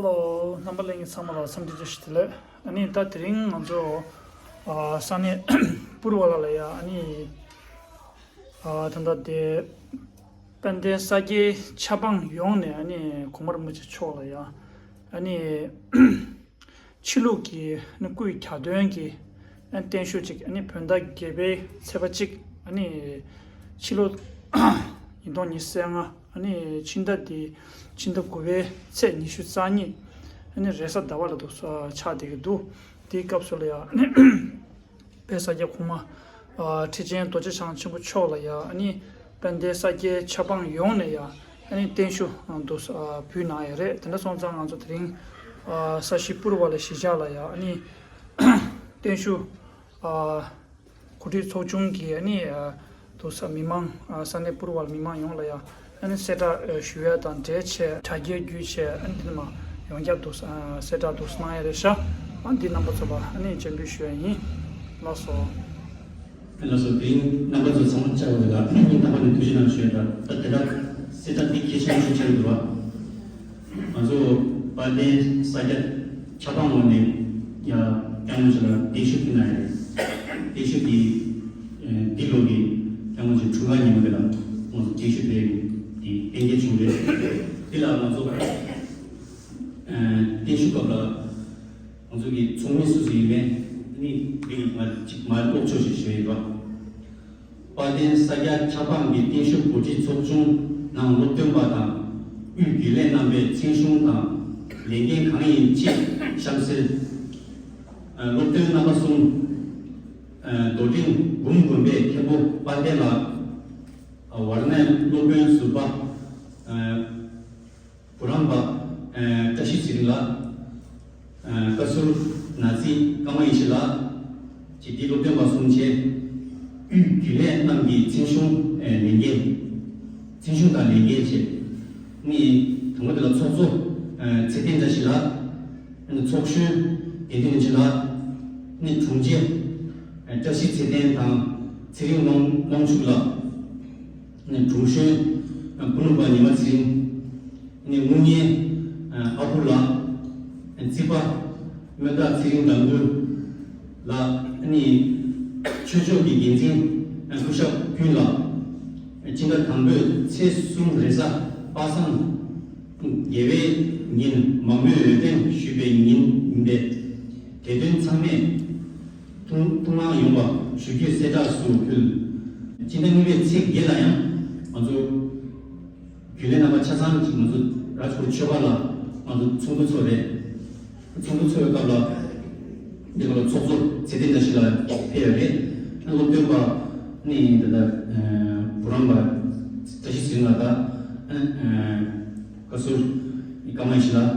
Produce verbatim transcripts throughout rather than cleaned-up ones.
ཨོ། རྣམ་པ་ལྷན་རྒྱས་ཚང་མ་ལ་འཚམས་འདྲི་བཀྲ་ཤིས་བདེ་ལེགས། ཨ་ནི་ད་དེ་རིང་ང་ཚོ་ཨ་ས་གནས་པུར་བ་ལ་ལ་ཡ། ཨ་ནི་ཨ་ད་ལྟ་དེ་དཔལ་ལྡན་ས་སྐྱའི་ཆབ་འབངས་ཡོངས་ནས། ཨ་ནི་གོང་མ་རིན་པོ་ཆེ་མཆོག་ལ་ཡ། ཨ་ནི་ཕྱི་ལུགས་ཀྱི་ནི་སྐུའི་གྱ་སྟོན་གྱི་ཨ་ནི་བརྟན་བཞུགས་ཅིག་ཨ་ནི་བོད་ཟླ་བརྒྱད་པའི་ཚེས་པ་གཅིག་ཨ་ནི་ཕྱི་ལོ་ཉིས་སྟོང་ཉི་ཤུ་རྩ་ལྔ། ཨ་ནི་ཕྱི་ཟླ་འདི་ཕྱི་ཟླ་དགུ་པའི་ཚེས་ཉི་ཤུ་རྩ་གཉིས། ཨ་ནི་རེས་གཟའ་ཟླ་བ་ལ་འདུག་ཆགས་བསྡད་ཀྱི་འདུག་དེའི་སྐབས་སུ་ལ་ཡ། ཨ་ནི་དཔལ་ས་སྐྱ་གོང་མ་ཨ་ཁྲི་ཆེན་རྡོ་རྗེ་འཆང་ཆེན་པོ་མཆོག་ལ་ཡ། ཨ་ནི་དཔལ་ལྡན་ས་སྐྱའི་ཆབ་འབངས་ཡོངས་ནས་ཡ། ཨ་ནི་བརྟན་བཞུགས་འདུག་ཨ་ཕུལ་གནང་ཡོད་རེད། དེ་འདྲ་སོང་ཙང་ང་ཚོ་དེ་རིང་ཨ་ས་གཞི་པུར་བ་ལ་གཞིས་ཆགས་ལ་ཡ། ཨ་ནི་བརྟན་བཞུགས་ཨ་གོ་སྒྲིག་ཚོགས་ཆུང་གིས། ཨ་ནི་ཨ་འདུག་ས་མི་མང་ཨ་ས་གནས་པུར་བ་ལ་མི་མང་ཡོངས་ལ་ཡ། ཨ་ནི་གསལ་བསྒྲགས་ཨ་ཞུ་ཡ་དང་འབྲེལ་བྱས། དྲ་རྒྱའི་བརྒྱུད་བྱས། ཨ་ནི་དེ་ནས་མར་ཡོངས་ཁྱབ་འདུག་ཨ་གསལ་བསྒྲགས་འདུག་གནང་ཡ་རེད་ཤག་ཨ་འདི་རྣམ་པ་ཚོ་ལ་ཨ་ནི་སྤྱན་འབུལ་ཞུ་ཡ་ཡིན། ལགས་སོ། ལགས་སོ། དེ་རིང་རྣམ་པ་ཚོ་ཚང་མ་བཅར་བ་ལ་སྙིང་ཐག་པ་ནས་ཐུགས་རྗེ་གནང་ཞུ་ཡ་འདྲ། ད་དེ་དག་གསལ་བསྒྲགས་འདི་གལ་ཆེན་པོ་ཞིག་ཆགས་ཀྱི་འདུག་བ། ང་ཚོ་དཔལ་ལྡན་ས་སྐྱ་ཆབ་འབངས་ངོས་ནས་ཡ་སྐྱབས་མགོན་མཆོག་ལ་བརྟན་བཞུགས་ཕུལ་གནང་ཡ་རེད། བརྟན་བཞུགས་འདི་ཨ་འདི་ལོ་གི་སྐྱབས་མགོན་མཆོག་འཁྲུངས་སྐར་ཉིན་མོ་དེ་ལ་ང་ཚོ་བརྟན་བཞུགས་དེ་འདི་གཏན་འཁེལ་བྱུང་རེད། འདི་ལ་ང་ཚོ་ཨ་བརྟན་བཞུགས་སྐབས་ལ་ང་ཚོ་གི་ཚོགས་མི་སུ་སུ་ཡིན་མིན་ནི་འདི་ང་ཅིག་མར་ཀློག་ཆོག་ཞེས་ཞུ་ཡི་རོགས། དཔལ་ལྡན་ས་སྐྱ་ཆབ་འབངས་ཀྱི་བརྟན་བཞུགས་གོ་སྒྲིག་ཚོགས་ཆུང་ནང་སློབ་སྟོན་པ་དང་དབུས་རྒྱུན་ལས་རྣམ་པས་མཚན་གཞུང་དང་ལས་འགན་གང་ཡིན་ཅེས་གཤམ་གསལ། ཨ་སློབ་སྟོན་རྣམ་པ་གསུམ། ཨ་རྡོར་འཕྲིན་འབུམ་དགོན་པའི་མཁན་པོ་དཔལ་ལྡན་ལགས། ཨ་ཝར་ནའི་སློབ་དཔོན་ཟུར་པ། ཨ་བུ་རམ་པ། ཨ་བཀྲ་ཤིས་ཚེ་རིང་ལགས། ཨ་བཀའ་ཟུར་ནག་རྩིས་ཀརྨ་ཡེ་ཤེས་ལགས། ཅེས་འདི་སློབ་སྟོན་པ་གསུམ་བཅས་དབུས་རྒྱུན་ལས་རྣམས་ཀྱི་མཚན་གཞུང་ཨ་ལས་འགན། མཚན་གཞུང་དང་ལས་འགན་བཅས་ནི་དང་པོ་དེ་ལ་ཚོགས་གཙོ་ཨ་ཚེ་བརྟན་བཀྲ་ཤིས་ལགས། ཨ་ནི་ཚོགས་གཞོན་དགེ་འདུན་རིན་ཆེན་ལགས། ཨ་ནི་དྲུང་ཆེ་ཨ་བཀྲ་ཤིས་ཚེ་བརྟན་དང་ཚེ་རིང་དབང་དབང་ཕྱུག་ལགས། ཨ་ནི་དྲུང་གཞོན་ཨ་སྐུ་ངོ་པ་ཉི་མ་ཚེ་རིང་། ཨ་ནི་དངུལ་གཉེར་ཨ་ཨ་ཕུ་ལགས། ཨ་ནི་རྩིས་པ་སྨོན་རྟགས་ཚེ་རིང་དང་ཀུན་ལགས། ཨ་ནི་ཆོས་ཕྱོགས་ཀྱི་འགན་འཛིན་ཨ་སྐུ་ཞབས་ཀུན་ལགས། ཨ་སྤྱི་ཟླ་དང་པོའི་ཚེས་གསུམ་རེས་གཟའ་པ་སངས་དགེ་བའི་ཉིན་མང་མོས་འོས་འདེམས་ཞུས་པའི་ཉིན་ཡིན་པས། དེ་དོན་ཚང་མས་ཐུགས་ཐུགས་སྣང་ཡོང་བ་ཞུ་རྒྱུའི་གསལ་བསྒྲགས་སུ་ཕུལ། སྤྱི་ཟླ་གཉིས་པའི་ཚེས་བརྒྱད་ལ་ཡང་ང་ཚོ་རྒྱུན་ལས་རྣམ་པ་ཆ་ཚང་གཅིག་ང་ཚོ་རཱཇ་པུར་ཆོས་པ་ལ་ང་ཚོ་ཚོགས་འདུ་ཚོགས་རེད། ཚོགས་འདུ་ཚོགས་པའི་སྐབས་ལ་འདི་ག་ལ་ཚོགས་གཙོ་ཚེ་བརྟན་བཀྲ་ཤིས་ལགས་ཕེབས་ཡོད་རེད། སློབ་སྟོན་པ་ནི་ད་ལྟ་བུ་རམ་པ་བཀྲ་ཤིས་ཚེ་རིང་ལགས་དང་། བཀའ་ཟུར་ཀརྨ་ཡེ་ཤེས་ལགས།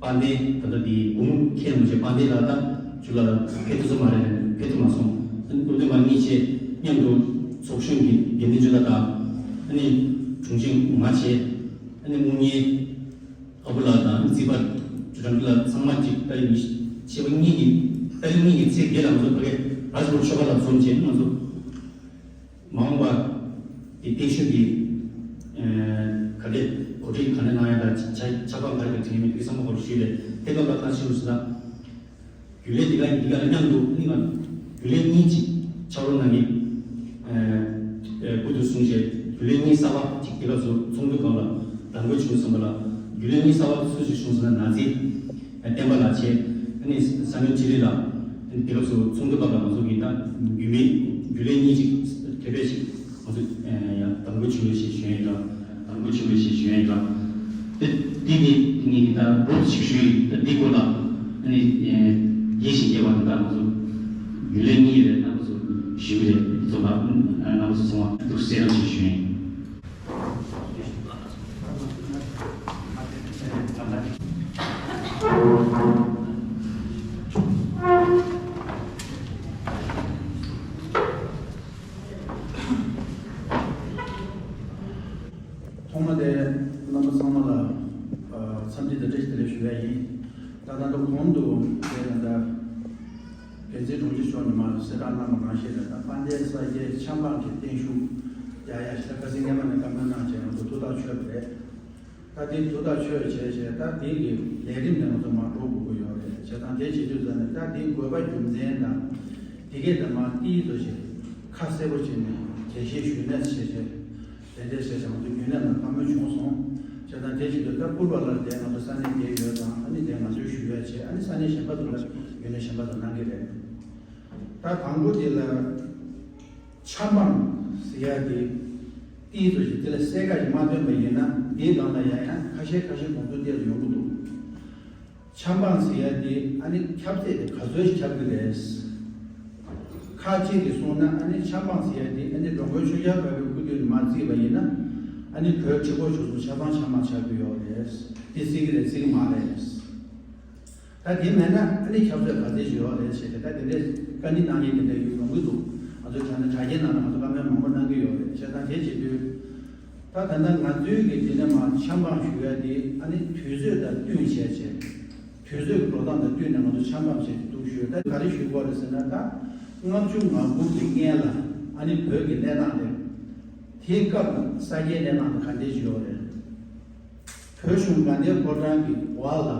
ཨ་ནི་དཔལ་ལྡན་ད་ལྟ་འདི་འབུམ་མཁན་མ་བྱས་དཔལ་ལྡན་ལགས་དང་ཇུ་ལགས་ཕེབས་ཐུབ་སོང་མ་རེད། ཕེབས་ཐུབ་མ་སོང་། ཨ་ནི་སློབ་སྟོན་པ་གཉིས་བཅས་མཉམ་དུ་ཚོགས་གཞོན་གྱི་འགན་འཛིན་ཇུ་ལགས་དང་། ཨ་ནི་དྲུང་ཆེ་ང་བཅས། ཨ་ནི་དངུལ་གཉེར་ཨ་ཕུ་ལགས་དང་རྩིས་པ་ཇོ་དྲང་ལགས་ཚང་མ་གཅིག་ཏ་རིག་ཉི་ཤུ་ཚེས་པ་གཉིས་ཀྱི་ཏ་རིག་གཉིས་ཀྱི་ཚེས་བརྒྱད་ལ་ང་ཚོ་ཕ་གི་རཱཇ་པུར་ཆོས་པ་ལ་འཛོམས་བྱས་ང་ཚོ། མ་འོངས་པ་དེ་བརྟན་བཞུགས་ཀྱི་ཨ་ག་རེ་གོ་སྒྲིག་ག་རེ་གནང་ཡ་དང་ཆ་ཆ་ཆབ་འབངས་ག་རེ་ག་དྲན་མིན་དེ་ཚང་མ་སྐོར་ཞུས་པས། དེ་སྐབས་ལ་གང་ཞུ་ཟེར་ན། རྒྱུན་ལས་འདི་ག་འདི་ག་ལ་མཉམ་དུ་ཨ་ནི་ང་རྒྱུན་ལས་གཉིས་ཅིག་ཕྱག་རོགས་གནང་གི་ཨ་ཨ་སྐུ་མདུན་གསུང་བྱས། རྒྱུན་ལས་གཉིས་གསར་པ་ཅིག་དེ་སྐབས་སུ་ཚོགས་འདུ་སྒང་ལ་བདམས་བསྐོ་བྱུང་བསམ་པ་ལ། རྒྱུན་ལས་གཉིས་གསར་པ་སུ་ཞིག་བྱུང་ཟེར་ན་ནག་རྩིས་བསྟན་པ་ལགས་བྱས། ཨ་ནི་ས་གནས་ཕྲིན་ལས་ལགས། ཨ་ནི་དེ་སྐབས་སུ་ཚོགས་འདུ་སྐབས་ལ་ང་ཚོ་གིས་ད་རྒྱུན་མི་རྒྱུན་ལས་གཉིས་ཅིག་དེ་བས་ཤིག་ང་ཚོ་ཡང་དམ་བསྐོ་བྱུང་བའི་ཞེས་ཞུ་ཡིན་ལ། དམ་བསྐོ་བྱུང་བའི་ཞེས་ཞུ་ཡིན་ལ། དེ་དེ་ནི་ངས་ད་རོབ་ཅིག་ཞུ་ཡིན། ད་འདི་སྐོར་ལ་ཨ་ནི་ཡིད་བཞིན་སྐྱེ་བ་ད་ང་ཚོ་རྒྱུན་ལས་གཉིས་རེད། རྣམ་པ་ཚོ་ཞུ་གི་རེད། ཚོ་ལ་རྣམ་པ་ཚོ་ཚང་མ་ཐུགས་གསལ་རོགས་ཞེས་ཞུ་ཡིན། ཐོག་མ་དེ་རྣམ་པ་ཚང་མ་ལ་འཚམས་འདྲི་དང་བཀྲ་ཤིས་བདེ་ལེགས་ཞུ་ཡ་ཡིན། ད་ད་ལྟ་གོང་དུ་དེ་ད་ལྟ་འགན་འཛིན་དྲུང་ཆེ་མཆོག་ནས་མར་གསལ་བསྒྲགས་གནང་བ་ནང་བཞིན་རེད། ད་དཔལ་ལྡན་ས་སྐྱའི་ཆབ་འབངས་ཀྱི་བརྟན་བཞུགས་རྒྱག་ཡ་ཞིག་ད་ཁ་སང་སྔས་མ་ནས་བཀའ་མོལ་གནང་བྱས་ང་ཚོ་ཐུགས་ཐག་ཆོད་པ་རེད། ད་དེ་ཐུགས་ཐག་ཆོད་བྱས་བྱས། ད་དེ་གི་ལས་རིམ་དེ་ང་ཚོ་མར་འགྲོ་དགོས་ཀྱི་ཡོད་རེད། བྱས་ཙང་དེ་བྱེད་དུས་ཙམ་ནས་ད་དེའི་དགོས་པ་རྒྱུ་མཚན་དང་དེ་གས་དེ་མར་ཏིལ་ཙམ་ཞིག་ཁ་གསལ་པོ་བྱས་ནས་འགྲེལ་བཤད་ཞུས་ནས་བྱས་བྱས། དེ་འདྲའི་བྱས་བྱས་ང་ཚོ་རྒྱུན་ལས་ལ་བཀའ་མོལ་བྱུང་སོང་། བྱས་ཙང་དེ་བྱེད་དུས་ད་བཀུར་བ་ལ་དེ་ང་ཚོ་ས་གནས་དེ་ཡོད་ཙང་། ཨ་ནི་དེ་ང་ཚོས་ཞུ་ཡ་བྱས། ཨ་ནི་ས་གནས་གཞན་པ་ཚོ་ལ་རྒྱུན་ལས་གཞན་པ་ཚོ་གནང་གི་རེད། ད་དང་པོ་དེ་ལ། ཆབ་འབངས་ཟེར་ཡ་དེ་ཏིལ་ཙམ་ཞིག་དེ་ལ་གསལ་ཁ་ཞིག་མ་བཏོན་པ་ཡིན་ན། དེའི་སྒང་ལ་ཡང་ཡང་ཁ་ཤས་ཁ་ཤས་དགོངས་ཚུལ་གཏད་དུ་ཡོང་གི་འདུག་ཆབ་འབངས་ཟེར་ཡ་དེ་ཨ་ནི་ཁྱབ་ཚད་དེ་ག་ཚོད་ཞིག་ཁྱབ་ཀྱི་རེད། ཁ་ཅིག་གིས་གསུངས་ན། ཨ་ནི་ཆབ་འབངས་ཟེར་ཡ་དེ་ཨ་ནི་འགྲོ་མགོན་ཆོས་རྒྱལ་བ་དཔའ་བོའི་སྐུ་དུས་ནས་མར་བརྩིས་པ་ཡིན་ན། ཨ་ནི་བོད་ཆེན་པོ་ཆུང་གསུམ་ཆ་ཚང་ཆབ་འབངས་ཆགས་ཀྱི་ཡོད་རེད། དེ་བརྩི་གི་རེད་བརྩི་གི་མ་རེད། ད་དེ་མེད་ན་ཨ་ནི་ཁྱབ་ཚད་ག་ཚད་ཅིག་ཡོད་རེད་ཟེར་ཏེ། ད་དེ་འདྲའི་བཀའ་འདྲི་གནང་མཁན་དེ་འདྲ་ཡོང་གི་འདུག་ང་ཚོ་དྲ་ན་དྲ་རྒྱའི་ནང་ལ་ང་ཚོ་བཀའ་མོལ་མང་པོ་གནང་གི་ཡོད་རེད། བྱས་ཙང་དེ་བྱེད་དུས། ད་ད་ལྟ་ང་ཚོའི་གི་དེ་ནས་མར་ཆབ་འབངས་ཞུ་ཡ་དེ་ཨ་ནི་དུས་ཚོད་དང་བསྟུན་བྱས་བྱས། དུས་ཚོད་ཀྱི་འགྲོ་སྟངས་དང་བསྟུན་ནས་ང་ཚོ་ཆབ་འབངས་བྱས་ཏེ་འདུག་ཞུ། ད་ག་རེ་ཞུ་དགོས་རེད་ཟེར་ན། ད་ལྔ་བཅུ་ང་དགུ་གི་སྔན་ལ་ཨ་ནི་བོད་ཀྱི་གནས་སྟངས་དེ། དེའི་སྐབས་ལ་ས་སྐྱའི་གནས་སྟངས་དེ་ག་འདྲས་ཅིག་ཡོད་རེད། བོད་གཞུང་དགའ་ལྡན་ཕོ་བྲང་གི་འོག་ལ་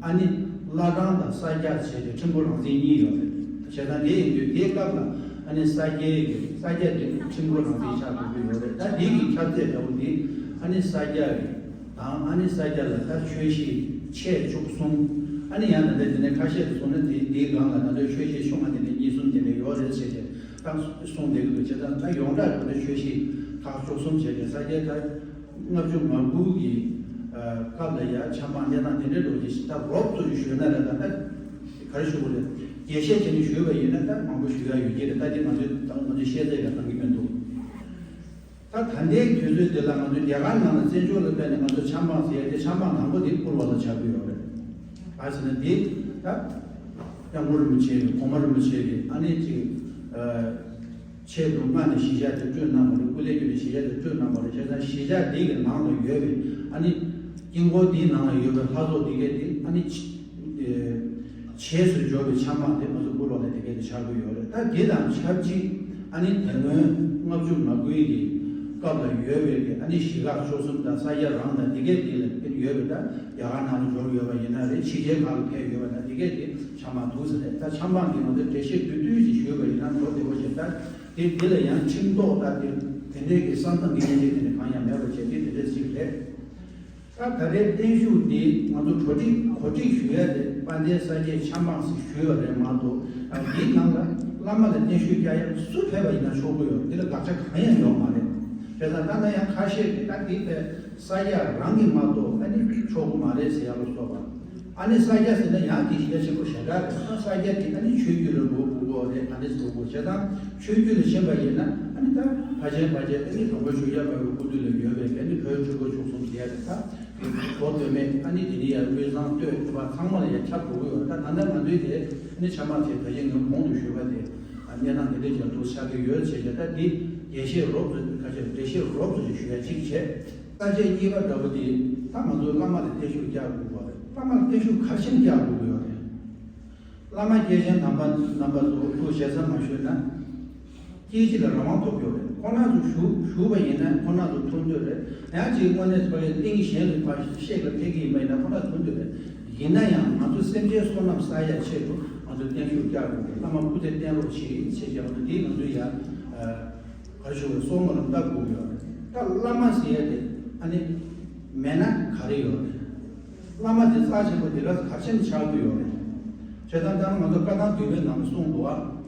ཨ་ནི་བླ་བྲང་དང་ས་སྐྱ་བྱས་ཏེ་ཁྲིམས་སྒོ་རང་བཙན་གཉིས་ཡོད་རེད། བྱས་ཙང་དེ་ཡིན་དུས་དེའི་སྐབས་ལ་ཨ་ནི་ས་སྐྱའི་གི་ས་སྐྱ་དེ་ཁྲིམས་སྒོ་རང་བཙན་ཆགས་དགོས་ཀྱི་ཡོད་རེད། ད་དེ་གི་ཁྱབ་ཚད་འདྲ་བོ་འདི་ཨ་ནི་ས་སྐྱ་གི་དང་། ཨ་ནི་ས་སྐྱ་ལ་ད་ཆོས་གཞིས་ཆེ་ཆུང་གསུམ། ཨ་ནི་ཡང་ད་ལྟ་དེ་ནས་ཁ་ཤས་ཀྱིས་གསུངས་ན་དེ་དེའི་སྒང་ལ་ད་ལྟ་ཆོས་གཞིས་ཆུང་བ་དེ་འདྲ་གཉིས་གསུམ་དེ་འདྲ་ཡོད་རེད་ཟེར་ཏེ་ད་གསུངས་བསྡད་ཀྱི་འདུག་བྱས་ཙང་ད་ཡོངས་གྲགས་ད་ལྟ་ཆོས་གཞིས་ཁག་བཅུ་གསུམ་བྱས་ཏེ་ས་སྐྱའི་ད། ལྔ་བཅུ་ང་དགུ་གི་སྐབས་ལ་ཡ་ཆབ་འབངས་གནས་སྟངས་དེ་འདྲའི་འགྲོ་གི་ཞིག་ད་རོབ་ཙམ་ཞིག་ཞུས་ན་རེད། ད་ད་ག་རེ་ཞུ་དགོས་རེད། རྒྱས་བཤད་བྱས་ནས་ཞུས་པ་ཡིན་ན་ད་མང་པོ་ཞུ་ཡ་ཡོད་ཀྱི་རེད། ད་དེ་ང་ཚོས་ད་ང་ཚོས་བཤད་ཚད་ཡང་གཏང་གི་མི་འདུག་ད་ད་ལྟའི་དུས་ཚོད་འདི་ལ་ང་ཚོ་རྒྱ་གར་ནང་ལ་བཙན་བྱོལ་ལ་ཕེབས་ནས་ང་ཚོ་ཆབ་འབངས་ཟེར་ཡ་དེ་ཆབ་འབངས་དང་པོ་དེ་བཀུར་བ་ལ་ཆགས་ཀྱི་ཡོད་རེད། ག་རེ་ཟེར་ན་དེ་ད་སྐྱབས་མགོན་རིན་པོ་ཆེ་གི་གོང་མ་རིན་པོ་ཆེ་གི་ཨ་ནི་ཅིག་ཆེད་དུ་སྔ་ནས་གཞིས་ཆགས་དེ་སྤྲོད་གནང་བ་རེད། སྐུ་ལས་བསྐྱོན་ནས་གཞིས་ཆགས་དེ་སྤྲོད་གནང་བ་རེད། བྱས་ཙང་གཞིས་ཆགས་དེ་གི་ནང་ལ་ཡོད་པའི་ཨ་ནི་དཀྱིལ་འཁོར་དེའི་ནང་ལ་ཡོད་པའི་ལྷ་ཚོགས་དེ་གས་དེ་ཨ་ནི་ཆེ་ཆེས་སུ་འབྱོར་བའི་ཆབ་འབངས་དེ་ང་ཚོ་བཀུར་བ་ལ་དེ་གས་དེ་ཆགས་ཀྱི་ཡོད་རེད། ད་དེ་དང་ཆབས་ཅིག་ཨ་ནི་དེ་སྔོན་ལྔ་བཅུ་ང་དགུའི་གི་སྐབས་ལ་ཡོད་པའི་གི་ཨ་ནི་གཞིས་ཁག་བཅུ་གསུམ་དང་ས་སྐྱ་རང་དང་དེ་གས་དེ་ལ་ཡོད་པའི་ད་རྒྱ་གར་ནང་ལ་འབྱོར་ཡོད་པ་ཡིན་ན་རེད། ཕྱི་རྒྱལ་ཁག་ལ་ཕེབས་ཡོད་པ་ན་དེ་གས་དེ་ཆབ་འབངས་འདུག་ཟེར་རེད། ད་ཆབ་འབངས་དེ་ང་ཚོས་འགྲེལ་བཤད་བསྡུས་བསྡུས་ཅིག་ཞུས་པ་ཡིན་ན་མདོར་བསྡུས་པ་ཞིག་ད། དེ་འདི་ལ་ཡང་ཁྲིམས་ཐོག་ལྟ་དེ་དེ་འདྲའི་གི་བསམ་བློ་འགན་ལེན་དེ་འདྲ་གང་ཡང་མེད་པ་བྱས་ཏེ་དེ་འདྲ་ཞིག་རེད། ད་ད་རེས་བརྟན་བཞུགས་འདི་ང་ཚོ་གོ་སྒྲིག་གོ་སྒྲིག་ཞུ་ཡ་དེ་དཔལ་ལྡན་ས་སྐྱའི་ཆབ་འབངས་སུ་ཞུས་པ་རེད་མ་གཏོགས། ད་འདིའི་ནང་ལ་བླ་མ་ལ་བརྟན་བཞུགས་རྒྱག་ཡ་སུ་ཕེབས་པ་ཡིན་ན་ཆོག་གི་ཡོད། འདི་ལ་དགག་བྱ་གང་ཡང་ཡོད་མ་རེད། བྱས་ཙང་ད་ལྟ་ཡང་ཁ་ཤས་ཀྱིས་ད་འདི་དཔེ་ས་སྐྱ་རང་གིས་མ་གཏོགས་ཨ་ནི་ཆོག་གི་མ་རེད་ཟེར་ཡ་ལ་སོགས་པ། ཨ་ནི་ས་སྐྱ་ཟེར་ན་ཡང་དེ་གལ་ཆེན་པོ་ཞེ་དྲག་རེད། ཨ་ས་སྐྱ་དེ་ཨ་ནི་ཆོས་བརྒྱུད་ལ་འགྲོ་དགོས་ཀྱི་རེད། ག་འདྲ་འགྲོ་དགོས་བྱས་ཙང་ཆོས་བརྒྱུད་ལ་ཕྱིན་པ་ཡིན་ན་ཨ་ནི་ད་ཕལ་ཆེར་ཕལ་ཆེར་ཨ་ནི་འགྲོ་མགོན་ཆོས་རྒྱལ་བ་དཔའ་བོའི་སྐུ་དུས་ལ་ཡོད་པའི་ཨ་ནི་བོད་ཆོས་འཁོར་བཅུ་གསུམ་ཟེར་ཡ་དེ་ད་གོ་དོན་མེད། ཨ་ནི་དེ་ནི་ཡང་དབུས་གཙང་སྟོད་བར་ཚང་མ་ལ་ཡང་ཁྱབ་འགྲོ་གི་ཡོད་རེད། ད་ད་ལྟ་ང་ཚོའི་དེ་ཨ་ནི་ཆབ་འབངས་ཚོས་ད་གིན་ངས་གོང་དུ་ཞུས་པ་དེ་གནས་སྟངས་དེ་འདྲ་ཅིག་འདུག་ཆགས་ཀྱི་ཡོད་བྱས་ཀྱང་ད་འདི་རྒྱས་བཤད་རོབ་ཙམ་ཁ་ཤས་འགྲེལ་བཤད་རོབ་ཙམ་ཞིག་ཞུ་ཡ་གཅིག་བྱས། ས་བཅད་གཉིས་པ་འདྲ་པོ་དེ་ད་ང་ཚོ་བླ་མ་ལ་བརྟན་བཞུགས་རྒྱག་དགོས་པ་རེད། བླ་མ་ལ་བརྟན་བཞུགས་ག་རེ་བྱས་ནས་རྒྱག་དགོས་ཀྱི་ཡོད་རེད། བླ་མ་སྐྱེས་ཆེན་དམ་པ་རྣམ་པ་ཚོ་སྐུ་ཞེ་ས་མ་ཞུས་ན། སྐྱེ་འཆི་ལ་རང་དབང་ཐོབ་ཡོད་རེད། ཁོང་རྣམ་ཚོ་བཞུགས་བཞུགས་པ་ཡིན་ན་ཁོང་རྣམ་ཚོ་མཐོང་རྒྱུ་རེད། ཡང་ཅིག་དངོས་གནས་ཚོ་ཡི་གླིང་གཞན་ལ་ཕར་གཤེགས་ལ་ཕེབས་ཀྱི་ཡིན་པ་ཡིན་ན་ཁོང་རྣམ་ཚོ་མཐོང་རྒྱུ་རེད། ཡིན་ན་ཡང་ང་ཚོ་སེམས་ཅན་བསོད་ནམས་བསགས་ཡ་ཆེད་དུ་ང་ཚོས་བརྟན་བཞུགས་རྒྱག་དགོས་རེད། བླ་མ་སྐུ་ཚེ་བརྟན་རོགས་བྱེད་ཅེས་བྱས་པ་དེ་ང་ཚོས་ཡ། ག་རེ་ཞུ་དགོས། སྲོག་ངོ་ལ་བཏབ་དགོས་ཀྱི་ཡོད་རེད། ད་བླ་མ་ཟེར་ཡ་དེ་ཨ་ནི་མེད་ན་ག་རེ་ཡོད་རེད། བླ་མ་དེ་རྩ་ཆེན་པོ་དེ་ག་ག་ཆེན་ཆགས་ཀྱི་ཡོད་རེད། བྱས་ཙང་ད་ང་ཚོ་བཀའ་ཐང་བསྡུས་པའི་ནང་གསུངས་འདུག་ཨ།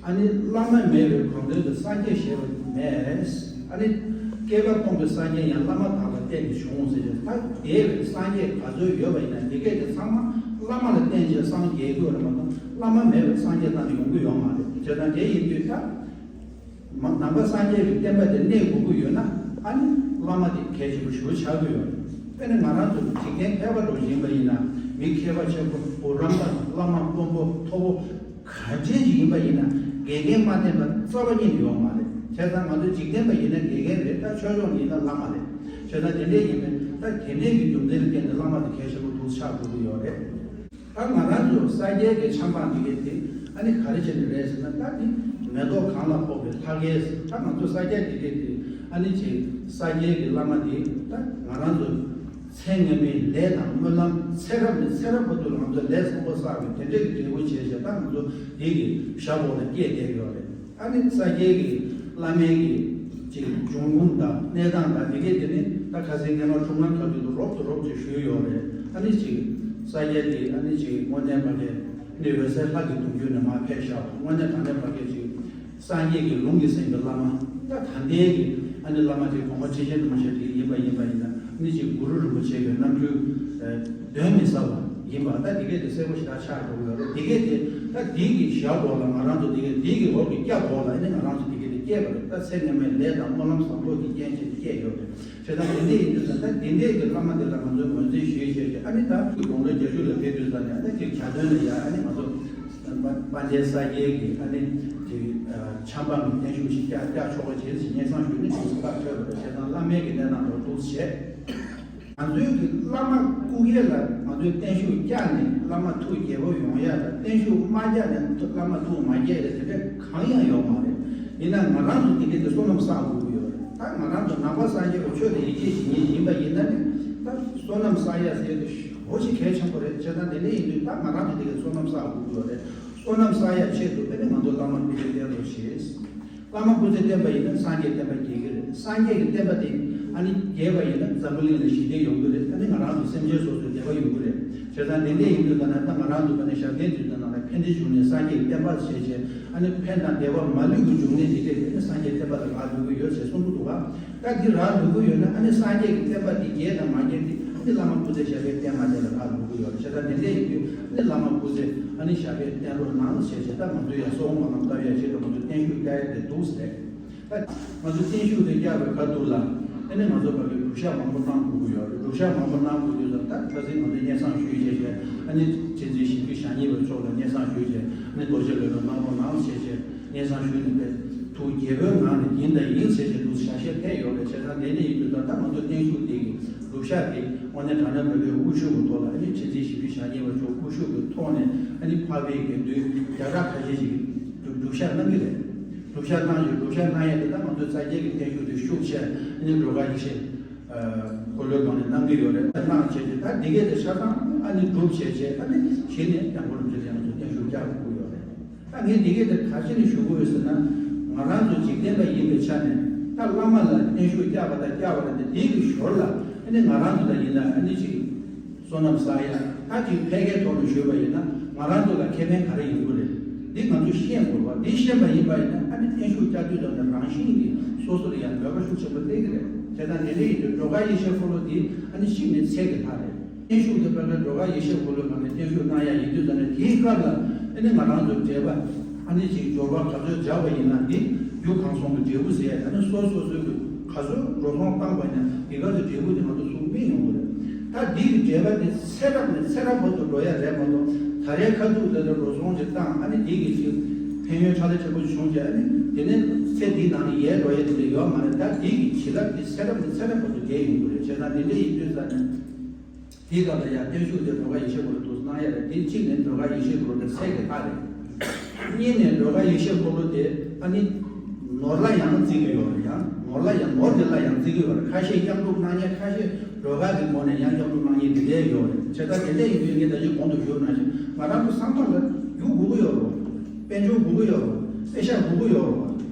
ཨ་ནི་བླ་མ་མེད་པའི་གོ་མཚོན་དུ་སངས་རྒྱས་ཞེས་པ་མེད། ཨ་ནི་བསྐལ་པ་སྟོང་གི་སངས་རྒྱས་ཡང་བླ་མ་དག་ལ་བརྟེན་ནས་བྱུང་ཟེར་ཏེ། ད་འདས་པའི་སངས་རྒྱས་ག་ཚོད་ཡོད་པ་ཡིན་ན་དེ་གས་དེ་ཚང་མ་བླ་མ་ལ་བརྟེན་བྱས་སངས་རྒྱས་ཀྱི་ཡོད་རེད་མ་གཏོགས་བླ་མ་མེད་པའི་སངས་རྒྱས་རྩ་ནས་ཡོང་གི་ཡོད་མ་རེད། བྱས་ཙང་དེ་ཡིན་དུས་ད། མ་ནང་པ་སངས་རྒྱས་ཀྱི་བསྟན་པ་དེ་གནས་དགོས་ཀྱི་ཡོད་ན་ཨ་ནི་བླ་མ་དེ་གལ་ཆེན་པོ་ཞེ་པོ་ཆགས་ཀྱི་ཡོད་རེད། དཔེར་ན་ང་རང་ཚོ་འཇིག་རྟེན་ཕལ་པ་འདྲ་བོ་ཡིན་པ་ཡིན་ན་མི་མཁས་པ་ཆེན་པོ་འོ་རམ་པ་བླ་མ་དཔོན་པོ་མཐོ་པོ་ག་འདྲས་ཅིག་ཡིན་པ་ཡིན་ན་དགེ་རྒན་མ་བསྟེན་པ་རྩ་བ་ཉིད་ནས་ཡོད་མ་རེད། བྱས་ཙང་ང་ཚོ་འཇིག་རྟེན་པ་ཡིན་ན་དགེ་རྒན་རེད། ད་ཆོས་ཕྱོགས་ཡིན་ན་བླ་མ་རེད། བྱས་ཙང་དེ་འདྲས་ཡིན་པས་ད་དེ་འདྲས་ཀྱི་རྒྱུ་མཚན་ལ་བརྟེན་ནས་བླ་མ་དེ་གལ་ཆེན་པོ་འདུག་ཆགས་དགོས་ཀྱི་ཡོད་རེད། ད་ང་རང་ཚོ་ས་སྐྱའི་གི་ཆབ་འབངས་འདི་གས་དེ་ཨ་ནི་ག་རེ་བྱས་ནས་རེད་ཟེར་ན། ད་དེ་མེ་ཏོག་གང་ལ་ཕོག་པའི་ལྷ་སྐལ་ཟེར། ད་ང་ཚོ་ས་སྐྱ་འདི་གས་དེ་ཨ་ནི་ཅིག་ས་སྐྱའི་གི་བླ་མ་དེ་ད་ང་རང་ཚོ་ ཚེ་སྔོན་མའི་ལས་དང་སྨོན་ལམ་ཚེ་རབས་ནས་ཚེ་རབས་བར་དུ་ང་ཚོ་ལས་བཟང་པོ་བསགས་པའི་དེ་འདྲའི་འབྲས་བུ་བྱས་བྱས་ད་ང་ཚོ་འདི་གི་ཞབས་འོག་ལ་སྐྱེས་བསྡད་ཡོད་རེད། ཨ་ནི་ས་སྐྱའི་གི་བླ་མའི་གི་ཅིག་འབྱུང་ཁུངས་དང་གནས་སྟངས་དང་དེ་གའི་དེ་ནི་ད་ཁ་སང་སྔོན་མ་ཁྲུང་ཁྲུང་གི་ཁ་ཐུག་ཏུ་རོབ་ཏུ་རོབ་ཅིག་ཞུས་ཡོད་རེད། ཨ་ནི་ཅིག་ས་སྐྱ་དེ་ཨ་ནི་ཅིག་དངོས་གནས་མ་གི་ནི་འོད་གསལ་ལྷ་གི་གདུང་རྒྱུད་ནས་མར་ཕེབས་བཞག་པ་དངོས་གནས་དྲང་གནས་མ་གི་ཅིག་སངས་རྒྱས་ཀྱི་ལུང་གིས་ཟིན་པའི་བླ་མ། ད་ད་ལྟའི་གི་ཨ་ནི་བླ་མ་དེ་གོང་མ་ཁྲི་ཆེན་རིན་པོ་ཆེ་དེ་ཡིན་པ་ཡིན་པ་ཡིན་ན་ཨ་ནི་ཅིག་གུ་རུ་རིན་པོ་ཆེ་གི་རྣམ་འཕྲུལ་གདོན་མི་ཟ་བ་ཡིན་པ་ད་དེ་གས་དེ་གསལ་པོ་ཞེ་དྲག་ཆགས་འགྲོ་གི་ཡོད་རེད། དེ་གས་དེ་ད་དེ་གི་ཞབས་འོག་ལ་ང་རང་ཚོ་དེ་གས་དེ་གི་འོག་གི་སྐྱབས་འོག་ལ་ཨ་ནི་ང་རང་ཚོ་དེ་གས་དེ་སྐྱེས་པ་རེད། ད་ཚེ་སྔོན་མའི་ལས་དང་སྨོན་ལམ་བཟང་པོ་གི་རྐྱེན་བྱས་ཏེ་སྐྱེས་ཡོད་རེད། བྱས་ཙང་དེ་འདྲ་ཡིན་དུས་ཙང་ད་དེ་འདྲའི་གི་བླ་མ་དེ་ལ་ང་ཚོས་ངོས་འཛིན་ཞུས་བྱས་ཏེ་ཨ་ནི་ད་དགུང་ལོ་བརྒྱད་ཅུ་ལ་ཕེབས་དུས་ཙང་ནས་ཨ་ནི་དེ་གྱ་སྟོན་ལ་ཡ་ཨ་ནི་ང་ཚོ་དཔལ་ལྡན་ས་སྐྱའི་གི་ཨ་ནི་དེ་ཆབ་འབངས་ཀྱི་བརྟན་བཞུགས་ཤིག་བསྐྱར་བསྐྱར་ཆོག་པ་བྱས་ཟིན་སྙན་སེང་ཞུས་ནས་དེ་ཚོ་ཁག་ཆོད་པ་རེད། བྱས་ཙང་བླ་མའི་གི་གནས་སྟངས་ཐོག་འདུག་བྱས། ང་ཚོའི་གི་བླ་མ་སྐུ་སྒེར་ལ་ང་ཚོའི་བརྟན་བཞུགས་བསྐྱར་ནས་བླ་མ་ཐུགས་དགྱེས་པོ་ཡོང་ཡ་དང་བརྟན་བཞུགས་མ་བསྐྱར་ནས་བླ་མ་ཐུགས་མ་དགྱེས་རེད་དེ་འདྲ་གང་ཡང་ཡོད་མ་རེད། ཡིན་ན་ང་རང་ཚོ་དེ་ག་དེ་བསོད་ནམས་བསགས་དགོས་ཀྱི་ཡོད་རེད། ད་ང་རང་ཚོ་ནང་པ་སངས་རྒྱས་པ་ཆོས་དང་ཡིད་ཆེས་བྱེད་མཁན་ཡིན་པ་ཡིན་ན་ནི་ད་བསོད་ནམས་བསགས་ཡ་ཟེར་དུས་ཞེ་པོ་ཅིག་གལ་ཆེན་པོ་རེད། བྱས་ཙང་དེ་འདྲ་ཡིན་དུས་ད་ང་རང་ཚོ་དེ་ག་བསོད་ནམས་བསགས་དགོས་ཀྱི་ཡོད་རེད། བསོད་ནམས་བསགས་ཡ་ཆེད་དུ་དེ་ནི་ང་ཚོ་བླ་མ་སྐུ་ཚེ་བརྟན་རོགས་བྱེད། བླ་མ་སྐུ་ཚེ་བརྟན་པ་ཡིན་ན་སངས་རྒྱས་བསྟན་པ་རྒྱས་ཀྱི་རེད། སངས་རྒྱས་ཀྱི་བསྟན་པ་དེ་ཨ་ནི་རྒྱས་པ་ཡིན་ན་འཛམ་བུ་གླིང་ལ་ཞི་བདེ་ཡོང་གི་རེད། ཨ་ནི་ང་རང་ཚོ་སེམས་ཅན་སོ་སོའི་བདེ་བ་ཡོང་གི་རེད། བྱས་ཙང་དེ་འདྲ་ཡིན་དུས་ད་ནི་ད་ང་རང་ཚོ་ད་ནི་ཞབས་བརྟན་དུས་ད་ནང་ལ་ཕན་བདེའི་འབྱུང་གནས་སངས་རྒྱས་ཀྱི་བསྟན་པ་ཞེས་བྱས་ཨ་ནི་ཕན་དང་བདེ་བ་མ་ལུས་ཀྱི་འབྱུང་གནས་འདི་འདྲས་དེ་ནི་སངས་རྒྱས་བསྟན་པ་ལ་རག་ལུས་ཀྱི་ཡོད་ཅེས་གསུང་གི་འདུག་ག་ད་འདི་རག་ལུས་ཀྱི་ཡོད་ན་ཨ་ནི་སངས་རྒྱས་ཀྱི་བསྟན་པ་འདི་རྒྱས་དང་མ་རྒྱས་འདི་ཨ་ནི་བླ་མ་སྐུ་ཚེ་ཞབས་པད་བརྟན་མ་བརྟན་ལ་རག་ལུས་ཀྱི་ཡོད་རེད། བྱས་ཙང་དེ་འདྲ་ཡིན་དུས་ཨ་ནི་བླ་མ་སྐུ་ཚེ་ཨ་ནི་ཞབས་པད་བརྟན་རོགས་གནང་ཞེས་བྱས་ད་ང་ཚོས་ཡང་སྲུང་མ་ལམ་བཏབ་ཡ་ཆེད་དུ་ང་ཚོས་བརྟན་བཞུགས་བསྐྱར་ཡ་དེ་འདུག་ཟེར། ད་ང་ཚོས་བརྟན་བཞུགས་དེ་བསྐྱར་བའི་ཁ་ཐུག་ལ་ཨ་ནི་ང་ཚོ་བར་གྱི་སྒྲུབ་ཞག་མང་པོ་གནང་དགོས་ཀྱི་ཡོད་རེད། སྒྲུབ་ཞག་མང་པོ་གནང་དགོས་དུས་ཙམ་ད་ཁ་སང་ང་ཚོས་སྙན་སེང་ཞུས་བྱས་བྱས་ཨ་ནི་མཁྱེན་བརྩེ་ཞིང་ཕུལ་ཞང་ཉིད་པ་མཆོག་ལ་སྙན་སེང་ཞུས་བྱས་ཨ་ནི་རྡོ་རྗེ་ལོ་ལ་གནང་རོགས་གནང་ཞེས་བྱས། སྙན་སེང་ཞུས་ནས་པས་ཐུགས་དགྱེས་པོའི་ངང་ནས་ཡིན་དང་ཡིན་ཟེར་བྱས་འདུག་ཞལ་བཞེས་ཕེབས་ཡོད་རེད། བྱས་ཙང་དེ་འདྲ་ཡིན་དུས་ད་ལྟ་ང་ཚོ་བརྟན་བཞུགས་དེ་གི་སྒྲུབ་ཞག་དེ་དངོས་གནས་དྲང་གནས་བོད་པའི་དབུ་བཞུགས་ཀྱི་ཐོག་ལ་ཨ་ནི་ཁྲི་འཛིན་ཞི་བདེ་ཞང་གཉིས་པ་མཆོག་སྐུ་བཞུགས་ཀྱི་ཐོག་ནས་ཨ་ནི་འཕགས་པའི་དགེ་འདུན་བརྒྱ་ཕྲག་ཁ་ཤས་ཤིག་གིས་སྒྲུབ་ཞག་གནང་གི་རེད། སྒྲུབ་ཞག་གནང་ཞིང་སྒྲུབ་ཞག་གནང་ཡས་དེ་ད་ང་ཚོའི་རྩ་རྒྱལ་གྱི་བརྟན་བཞུགས་དེ་ཤུགས་ཆེ་ཨ་ནི་སྒྲོལ་དཀར་ཡེ་ཤེས་འཁོར་ལོའི་སྒང་ནས་གནང་གི་ཡོད་རེད། གནང་བྱས་ཏེ་ད་འདི་གས་དེ་ཆ་ཚང་ཨ་ནི་སྒྲུབ་བྱས་བྱས་ཨ་ནི་གཞི་ནས་སྐྱབས་མགོན་རིན་པོ་ཆེ་ལ་ང་ཚོ་བརྟན་བཞུགས་བསྐྱར་དགོས་ཀྱི་ཡོད་རེད། ད་ངས་འདི་གས་དེ་ག་རེ་བྱས་ནས་ཞུ་དགོས་ཡོད་ཟེར་ན། ང་རང་ཚོ་འཇིག་རྟེན་པ་ཡིན་པའི་ཆ་ནས་ད་བླ་མ་ལ་བརྟན་བཞུགས་བསྐྱར་བ་དང་བསྐྱར་བ་རེད་དེ་དེའི་གི་ཞོར་ལ་ཨ་ནི་ང་རང་ཚོ་ལ་ཡིན་ན་ཨ་ནི་ཅིག་བསོད་ནམས་བསགས་ཡ་ད་ཅིག་ཕལ་སྐད་ཐོག་ནས་ཞུས་པ་ཡིན་ན་ང་རང་ཚོ་ལ་ཁེ་ཕན་ག་རེ་ཡོང་གི་རེད། འདི་ང་ཚོས་ཤེས་དགོས་པ། འདི་ཤེས་པ་ཡིན་པ་ཡིན་ན་ཨ་ནི་བརྟན་བཞུགས་བསྐྱར་དུས་ཙམ་ནས་རང་བཞིན་གྱིས་སོ་སོ་ལ་ཡང་མོས་པ་ཤུགས་ཆེན་པོ་སླེབས་ཀྱི་རེད། བྱས་ཙང་དེ་འདྲ་ཡིན་དུས་སྒྲོལ་དཀར་ཡེ་ཤེས་འཁོར་ལོ་འདི་ཨ་ནི་གཅིག་ནས་ཚད་ཀྱི་ལྷག་རེད། བརྟན་བཞུགས་དེ་དཔེར་ན་སྒྲོལ་དཀར་ཡེ་ཤེས་འཁོར་ལོའི་ནང་ནས་བརྟན་བཞུགས་གནང་ཡ་ཡིན་དུས་ཙམ་ནས་དེའི་སྐབས་ལ་ཨ་ནི་ང་རང་ཚོའི་འབྲས་བུ་ཨ་ནི་ཅིག་འབྱོར་བ་ག་ཚོད་སྦྱར་བ་ཡིན་ན་འདི་རྒྱུ་གང་སོང་གི་འབྲས་བུ་ཟེར་ཡ་ཨ་ནི་སོ་སོ་སོའི་གི་ག་ཚོད་འགྲོ་སོང་བཏང་བ་ཡིན་ན་དེ་ག་ཚོད་འབྲས་བུ་དེ་ང་ཚོ་ཚུར་སྨིན་ཡོང་གི་རེད། ད་འདི་གི་འབྲས་བུ་དེ་ཚེ་རབས་ནས་ཚེ་རབས་བར་དུ་འགྲོ་ཡ་རེད་མ་གཏོགས་ད་རེས་ཁ་ཐུག་དེ་ལ་འགྲོ་སོང་ཅིག་བཏང་ཨ་ནི་འདི་གི་ཅིག་ཕན་ཡོན་ཕྲ་ལ་ཆེན་པོ་བྱུང་རྗེས་ཨ་ནི་དེ་ནས་ཚེ་འདིའི་ནང་ནས་ཡལ་འགྲོ་ཡ་དེ་འདྲ་ཡོད་མ་རེད། ད་འདི་གི་བྱིན་རླབས་དེ་ཚེ་རབས་ནས་ཚེ་རབས་བར་དུ་རྒྱས་ཡོང་གི་རེད། བྱས་ཙང་དེ་འདྲ་ཡིན་དུས་ཙང་ནས། དེའི་སྐབས་ལ་ཡང་བརྟན་བཞུགས་དེ་སྒྲོལ་དཀར་ཡེ་ཤེས་འཁོར་ལོ་འདུག་གནང་ཡ་རེད། དེ་གཅིག་ནས་སྒྲོལ་དཀར་ཡེ་ཤེས་འཁོར་ལོ་དེ་ཚད་ཀྱི་ལྷག་རེད། གཉིས་ནས་སྒྲོལ་དཀར་ཡེ་ཤེས་འཁོར་ལོ་དེ་ཨ་ནི་ནོར་ལ་ཡང་བརྩི་གི་ཡོད་རེད། ཡང་ནོར་ལ་ཡང་ནོར་དེ་ལ་ཡང་བརྩི་གི་ཡོད་རེད། ཁ་ཤས་གཡང་འགྲུབ་གནང་མཁན་ཁ་ཤས་སྒྲོལ་དཀར་གྱི་སྒོ་ནས་ཡང་གཡང་འགྲུབ་གནང་མཁན་དེ་འདྲ་ཡོད་རེད། བྱས་ཙང་དེ་འདྲ་ཡིན་དུས་ངས་ད་ཅི་གོང་དུ་ཞུས་ནང་བཞིན་ང་རང་ཚོ་ཚང་མ་ལ་རྒྱུ་དགོས་ཀྱི་ཡོད་རེད། དཔལ་འབྱོར་དགོས་ཀྱི་ཡོད་རེད། པེ་ཤག་དགོས་ཀྱི་ཡོད་རེད། རེད་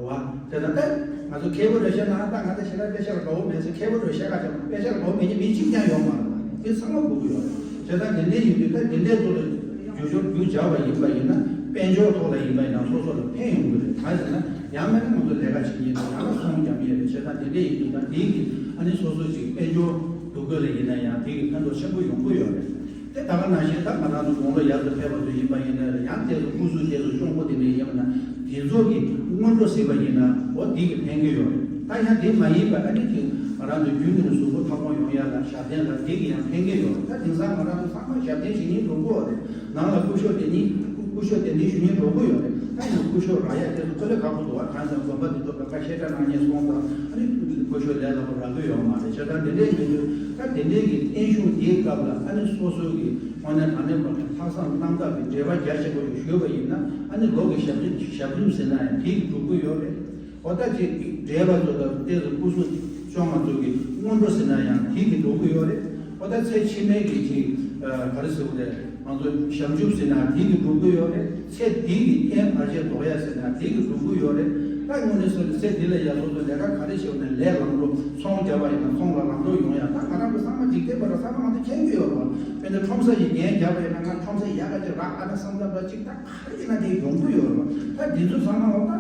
བ། དེ་ལྟར་ད་ང་ཚོ་མཁས་པོ་རེ་བཤད་ན་ད་ང་ཚོ་ཞེ་དྲག་དཔེ་ཆ་ལ་དགའ་བོ་མེད་ཟེར། མཁས་པོ་རེ་བཤད་ཁ་ཆེ་བ་དཔེ་ཆ་ལ་དགའ་བོ་མེད་མཁན་མི་གཅིག་ཀྱང་ཡོད་མ་རེད། དེ་ཚང་མ་དགོས་ཀྱི་ཡོད་རེད། བྱས་ཙང་དེ་འདྲ་ཡིན་དུས་ད་དེ་འདྲའི་ཐོག་ལ་རྒྱུ་ཤོར་རྒྱུ་འབྱར་བ་ཡིན་པ་ཡིན་ན་དཔལ་འབྱོར་ཐོག་ལ་ཡིན་པ་ཡིན་ན་སོ་སོ་ལ་ཕན་ཡོང་གི་རེད། གང་ཟེར་ན་ཡང་མིན་ན་ང་ཚོ་ལས་ཀ་བྱེད་མཁན་དང་ཡང་ན་ཚོང་རྒྱག་མཁན་རེད། བྱས་ཙང་དེ་འདྲ་ཡིན་དུས་ད་དེའི་གི་ཨ་ནི་སོ་སོ་ཅིག་དཔལ་འབྱོར་འདུ་འགོད་ལ་ཡིན་ན་ཡང་དེ་གི་ཕན་ཐོགས་ཆེན་པོ་ཡོང་གི་ཡོད་རེད། དེ་ད་ག་ནང་བཞིན་ད་ང་རང་ཚོ་དགུང་ལོ་ཡར་དུ་ཕེབས་པ་ཚོ་ཡིན་པ་ཡིན་ན་རེད། ཡང་དེ་ཚོ་སྐུ་གཟུགས་དེ་ཚོ་གཤོག་པོ་དེ་འདྲ་ཡིན་པ་ན་དེ་ཚོ་གི་སྔོན་འགྲོ་ཟེར་བ་ཡིན་ན་འོ་དེ་གི་ཕན་གི་ཡོད་རེད། ད་ཡང་དེ་མ་ཡིན་པ་ཨ་ནི་དེ་ང་རང་ཚོ་རྒྱུན་དུ་གཟུགས་པོ་འཕར་སྣོན་ཡོང་ཡ་ལ་ཞབས་བརྟན་ལ་དེ་གི་ཡང་ཕན་གི་ཡོད་རེད། ད་དེང་སང་ང་རང་ཚོ་ཚང་མ་ཞབས་བརྟན་བྱེད་མཁན་འགྲོ་གི་ཡོད་རེད། ནང་ལ་སྐུ་ཞབས་དེ་ནི་སྐུ་ཞབས་དེ་འདྲའི་ཞུ་མཁན་འགྲོ་གི་ཡོད་རེད། ད་ཡང་སྐུ་ཞབས་རག་ཡ་དེ་ཚོ་དཀའ་ལས་ཁག་པོ་འདུག་བ། གང་ཟེར་དགོན་པ་དེ་ཚོ་ཁ་ཁ་བཤད་གྲྭ་གནང་མཁན་སོང་ཙང་ཨ་ནི་སྐུ་ཞབས་ལས་སླ་པོ་རག་གི་ཡོད་མ་རེད། བྱས་ཙང་དེ་འདྲའི་མི་འདུག་ད་དེ་འདྲའི་གི་བརྟན་བཞུགས་འདིའི་སྐབས་ལ་ཨ་ནི་སོ་སོའི་གི་དངོས་གནས་དྲང་གནས་པ་གི་ལྷག་བསམ་རྣམ་དག་གི་འབྲེལ་བ་རྒྱ་ཆེན་པོ་ཞིག་ཞུས་པ་ཡིན་ན་ཨ་ནི་ལོ་གི་ཞབས་རིམ་ཞབས་རིམ་ཟེར་ན་ཡང་དེ་གི་འགྲུབ་ཀྱི་ཡོད་རེད། འོ་ད་ཅིག་འབྲེལ་བ་ཚོ་དང་ཏོག་ཙམ་སྐུ་གཟུགས་ ང་ཚོ་གི་སྔོན་འགྲོ་ཟེར་ན་ཡང་དེ་གི་འགྲོ་གི་ཡོད་རེད། འོ་ད་ཚེ་ཕྱི་མའི་གི་ཅིག་ག་རེ་ཟེར་དགོས་རེད། ང་ཚོ་བྱང་ཆུབ་ཟེར་ན་དེ་གི་འགྲོ་གི་ཡོད་རེད། ཚེ་འདི་གི་རྐྱེན་བར་ཆད་ཟློག་ཡ་ཟེར་ན་དེ་གི་འགྲོ་གི་ཡོད་རེད། ད་དངོས་གནས་སོ་སོ་ཚེ་འདི་ལ་ཡ་སོ་སོ་ལས་ཀ་ག་རེ་བྱེད་དགོས་ན་ལས་ལམ་འགྲོ་ཚོང་རྒྱབ་པ་ཡིན་ན་ཚོང་ལ་ལམ་འགྲོ་ཡོང་ཡ། ད་ང་རང་གི་ཚང་མ་འཇིག་རྟེན་པ་ར་ཚང་མ་ང་ཚོ་མཁྱེན་གྱི་ཡོད་རེད་བ། དཔེར་ན་ཁྲོམ་ས་ཞིག་འགན་བརྒྱབ་པ་ཡིན་ན་ང་ཁྲོམ་ས་ཡག་ག་ཅིག་རག་ཨ་ན་བསམ་ཚར་བ་ཅིག་ད་ག་རེ་ཡིན་ན་དེ་ཡོང་གི་ཡོད་རེད་བ། ད་འདི་ཚོ་ཚང་མ་འོ་ད་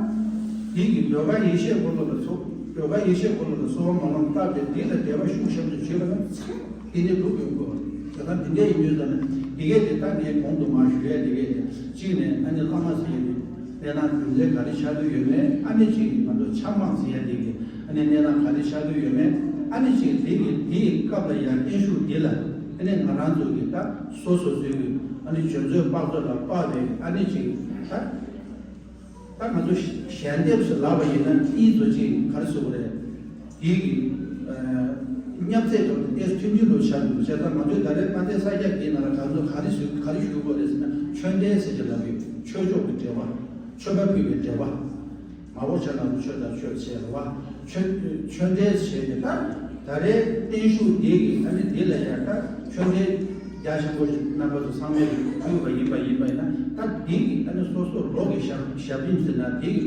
འདི་གི་ཟློས་གར་ཡེ་ཤེས་འཁོར་ལོ་ལ་སོགས་ཟློས་གར་ཡེ་ཤེས་འཁོར་ལོ་ལ་གསོལ་བ་སྨོན་ལམ་བཏབ་སྟེ་འདི་ལ་འབྲེལ་བ་ཤུགས་ཞབས་ཏུ་བྱེད་པ་ན་ཚང་མ་འདི་ནས་འགྲུབ་ཡོང་གི་ཡོད་རེད། དེ་ལྟར་འདི་འདྲ་ཡིན་དུས་ཙམ་ནས་འདི་གས་དེ་ད་ངས་གོང་དུ་མར་ཞུ་ཡ་འདི་གས་དེ་གཅིག་ནས་ཨ་ནི་བླ་མ་ཟེར་ཡ་དེ། གནས་སྟངས་རྒྱུ་མཚན་ག་རེ་ཆགས་ཀྱི་ཡོད་མེད། ཨ་ནི་གཅིག་ང་ཚོ་ཆབ་འབངས་ཟེར་ཡ་དེ་གི་ཨ་ནི་གནས་སྟངས་ག་རེ་ཆགས་ཀྱི་ཡོད་མེད། ཨ་ནི་གཅིག་དེ་གི་དེའི་སྐབས་ལ་ཡང་བརྟན་བཞུགས་འདི་ལ་ཨ་ནི་ང་རང་ཚོ་གི་ད་སོ་སོ་སོའི་གི་ཨ་ནི་འཇོན་ཚོད་དཔག་ཚོད་ལ་དཔག་པའི་ཨ་ནི་གཅིག་ད་ད་ང་ཚོ་ཞལ་འདེབས་སུ་ལབ་པ་ཡིན་ན་གཉིས་ཚོ་གཅིག་ག་རེ་ཟེར་དགོས་རེད། དེ་གི་བསྙབ་ཚད་དང་ཏོག་ཙམ་མཐུན་རྐྱེན་དུ་ཆགས་འདུག་བྱས་ཙང་ང་ཚོས་ད་རེས་དཔལ་ལྡན་ས་སྐྱ་འདིའི་ནང་ལ་ག་ཚོད་ག་རེ་ཞུ་ག་རེ་ཞུ་དགོས་རེད་ཟེར་ན་ཆོས་འབྲེལ་ཟེར་གྱི་ལབ་ཡོད། ཆོས་ཕྱོགས་ཀྱི་འབྲེལ་བ། མཆོད་པ་ཕུལ་བའི་འབྲེལ་བ། མ་འོ་ཆ་ལ་ཆོས་དང་ཆོས་བྱས་རེད་བ། ཆོས་ཆོས་འབྲེལ་བྱས་ཏེ་ད་ད་རེས་བརྟན་བཞུགས་འདི་གི་ཨ་ནི་འདི་ལ་ཡང་ད་ཆོས་འབྲེལ་རྒྱ་ཆེན་པོ་ཞིག་རྣམ་པ་ཚོ་ཚང་མས་ཕུལ་བ་ཡིན་པ་ཡིན་པ་ཡིན་ན་ད་འདི་གི་ཨ་ནི་སོ་སོ་ལོ་གི་ཞབས་ཞབས་རིམ་ཟེར་ན་འདི་གི་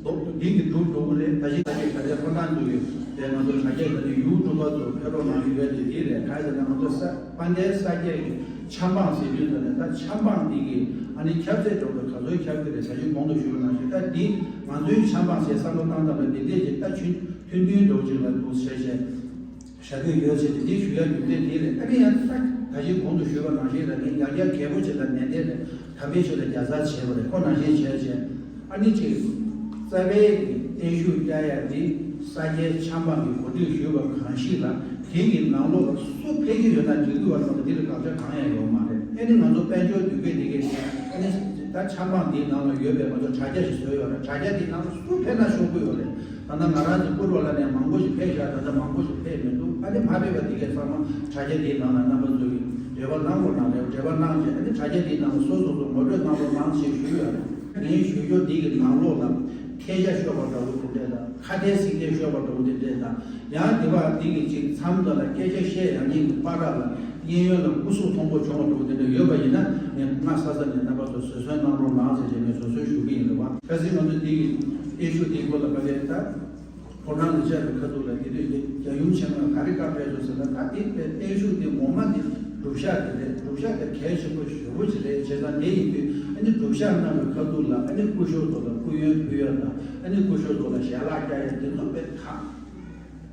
མདོ་འདི་གི་སྒྲུབ་འགྲོ་གི་རེད། ད་ཅི་ད་ཅི་ད་ལྟའི་ཁོ་ན་འདུག་ཡོད་དེ་ང་ཚོ་དྲ་རྒྱ་ད་ནི་ཡུལ་དྲུག་པ་ཚོ་ཕེབས་རོགས་གནང་གི་ཡོད་དེ་འདི་རེད། གང་ཡིན་ཟེར་ན་ང་ཚོ་ས་དཔལ་ལྡན་ས་སྐྱའི་གི་ཆབ་འབངས་ཟེར་དུས་ད་ནི་ད་ཆབ་འབངས་འདི་གི་ཨ་ནི་ཁྱབ་ཚད་འགྲོ་གི་ག་ཚོད་ཁྱབ་གི་རེད། ད་ཅི་གོང་དུ་ཞུས་པ་ནང་བཞིན་ད་འདི་ང་ཚོའི་ཆབ་འབངས་ཟེར་བསམ་བློ་བཏང་སྟངས་ལ་འདི་འདྲས་ཀྱི་ད་ཆུན་མཐུན་མཐུན་འགྲོ་གི་ལ་འདུག་ཟེར་བྱས། བྱ་དགོས་ཡོད་ཚེ་དེ་འདྲའི་ཞུ་ཡ་རྒྱུ་མཚན་དེ་རེད། ཨ་ནི་ཡང་ད་ད་གིན་གོང་དུ་ཞུས་པ་ནང་བཞིན་ལ་ངས་ཡང་བསྐྱར་རྒྱལ་པོ་ཆེ་ལ་ནན་ཏན་རེད། དམ་པའི་ཆོས་ལ་རྒྱལ་ཚར་བྱས་པ་རེད། ཁོ་ནང་བཞིན་བྱས་བྱས་ཨ་ནི་ཅིག་རྩ་བའི་གི་བརྟན་བཞུགས་བསྐྱལ་ཡ་འདི་ས་སྐྱའི་ཆབ་འབངས་ཀྱི་གོ་སྒྲིག་ཞུས་པ་གང་ཞིག་ལ་དེ་གི་ནང་ལོགས་ལ་སུ་ཕེབས་ཀྱི་ཡོད་ན་འགྲིག་གི་བ་ལ་འདི་ལ་དགག་བྱ་གང་ཡང་ཡོད་མ་རེད། ཨ་ནི་ང་ཚོ་དཔལ་འབྱོར་འདུས་སྐོས་འདི་གས་ཨ་ནི་ད་ཆབ་འབངས་འདིའི་ནང་ལ་ཡོད་པའི་ང་ཚོ་དྲ་རྒྱ་ཞིག་བཟོས་ཡོད་རེད། དྲ་རྒྱ་འདིའི་ནང་ལ་སུ་ཕེབས་ན་ཤོག་གི་ཡོད་རེད། ད་ལྟ་ང་རང་ཚོ་བཀུར་བ་ལ་ནས་མང་པོ་ཞིག་ཕེབས་ཤག་ད་ལྟ་མང་པོ་ཞིག་ཕེབས་མི་འདུག་ཨ་ནི་མ་ཕེབས་པ་འདི་གས་ཚང་མ་དྲ་རྒྱ་འདིའི་ནང་ལ་རྣམ་པ་ཚོ་གིས་འབྲེལ་བ་གནང་རོགས་གནང་རེད། འབྲེལ་བ་གནང་རྗེས་ཨ་ནི་དྲ་རྒྱ་འདིའི་ནང་ལ་སོ་སོ་སོ་ངོ་སྤྲོད་གནང་རོགས་གནང་ཞེས་ཞུས་ཡོད་རེད། ངའི་ཞུ་སྦྱོར་འདི་གི་ནང་ལོགས་ལ་ཐལ་ཤ་ཤོར་བ་འདྲ་བོ་དེ་འདྲས་དང་ཁ་ཏའི་སིང་ཏའི་ཤོར་བ་འདྲ་བོ་དེ་འདྲས་དང་ཡང་དེ་བ་འདི་གི་ཅིག་མཚམས་འདི་ལ་སྐད་ཆ་བཤད་ཡང་སྙིང་གི་བར་ལ་གཡས་གཡོན་ལ་སྐུ་གཟུགས་མཐོན་པོ་བྱུང་བ་འདྲ་བོ་དེ་འདྲ་ཡོད་པ་ཡིན་ན་ངས་སྔ་ས་ས་ནས་རྣམ་པ་ཚོ་བཟོད་གསོལ་གནང་རོགས་གནང་ཟེར་བྱས་ངས་བཟོད་གསོལ་ཞུ་གི་ཡིན་རེད་བ། ཁ་སང་ང་ཚོ་འདི་གི་སྟོན་ཤུགས་འདིའི་སྐོར་ལ་བཀའ་ལན་ད། ཕོ་བྲང་དུ་བཅར་བའི་ཁ་ཐུག་ལ་དེ་དུས་དེ་རྒྱལ་ཡུམ་ཆེན་མོས་ག་རེ་བཀའ་ཕེབས་སོང་ཟེར་ན། ད་དེ་དཔེ་བརྟན་བཞུགས་དེ་ངོ་མ་དེ་སྒྲུབ་ཞག་དེ་རེད། སྒྲུབ་ཞག་དེ་གལ་ཆེན་པོ་ཞེ་པོ་ཅིག་རེད། བྱས་ཙང་དེ་ཡིན་དུས་ཨ་ནི་སྒྲུབ་ཞག་གནང་བའི་ཁ་ཐུག་ལ་ཨ་ནི་སྐུ་ཞབས་ཚོ་ལ་སྐུ་ཡོན་ཕུལ་ཡ་དང་ཨ་ནི་སྐུ་ཞབས་ཚོ་ལ་ཞལ་ལག་བཀྱག་ཡ་དེ་ཚོ་དཔེ་ཐག་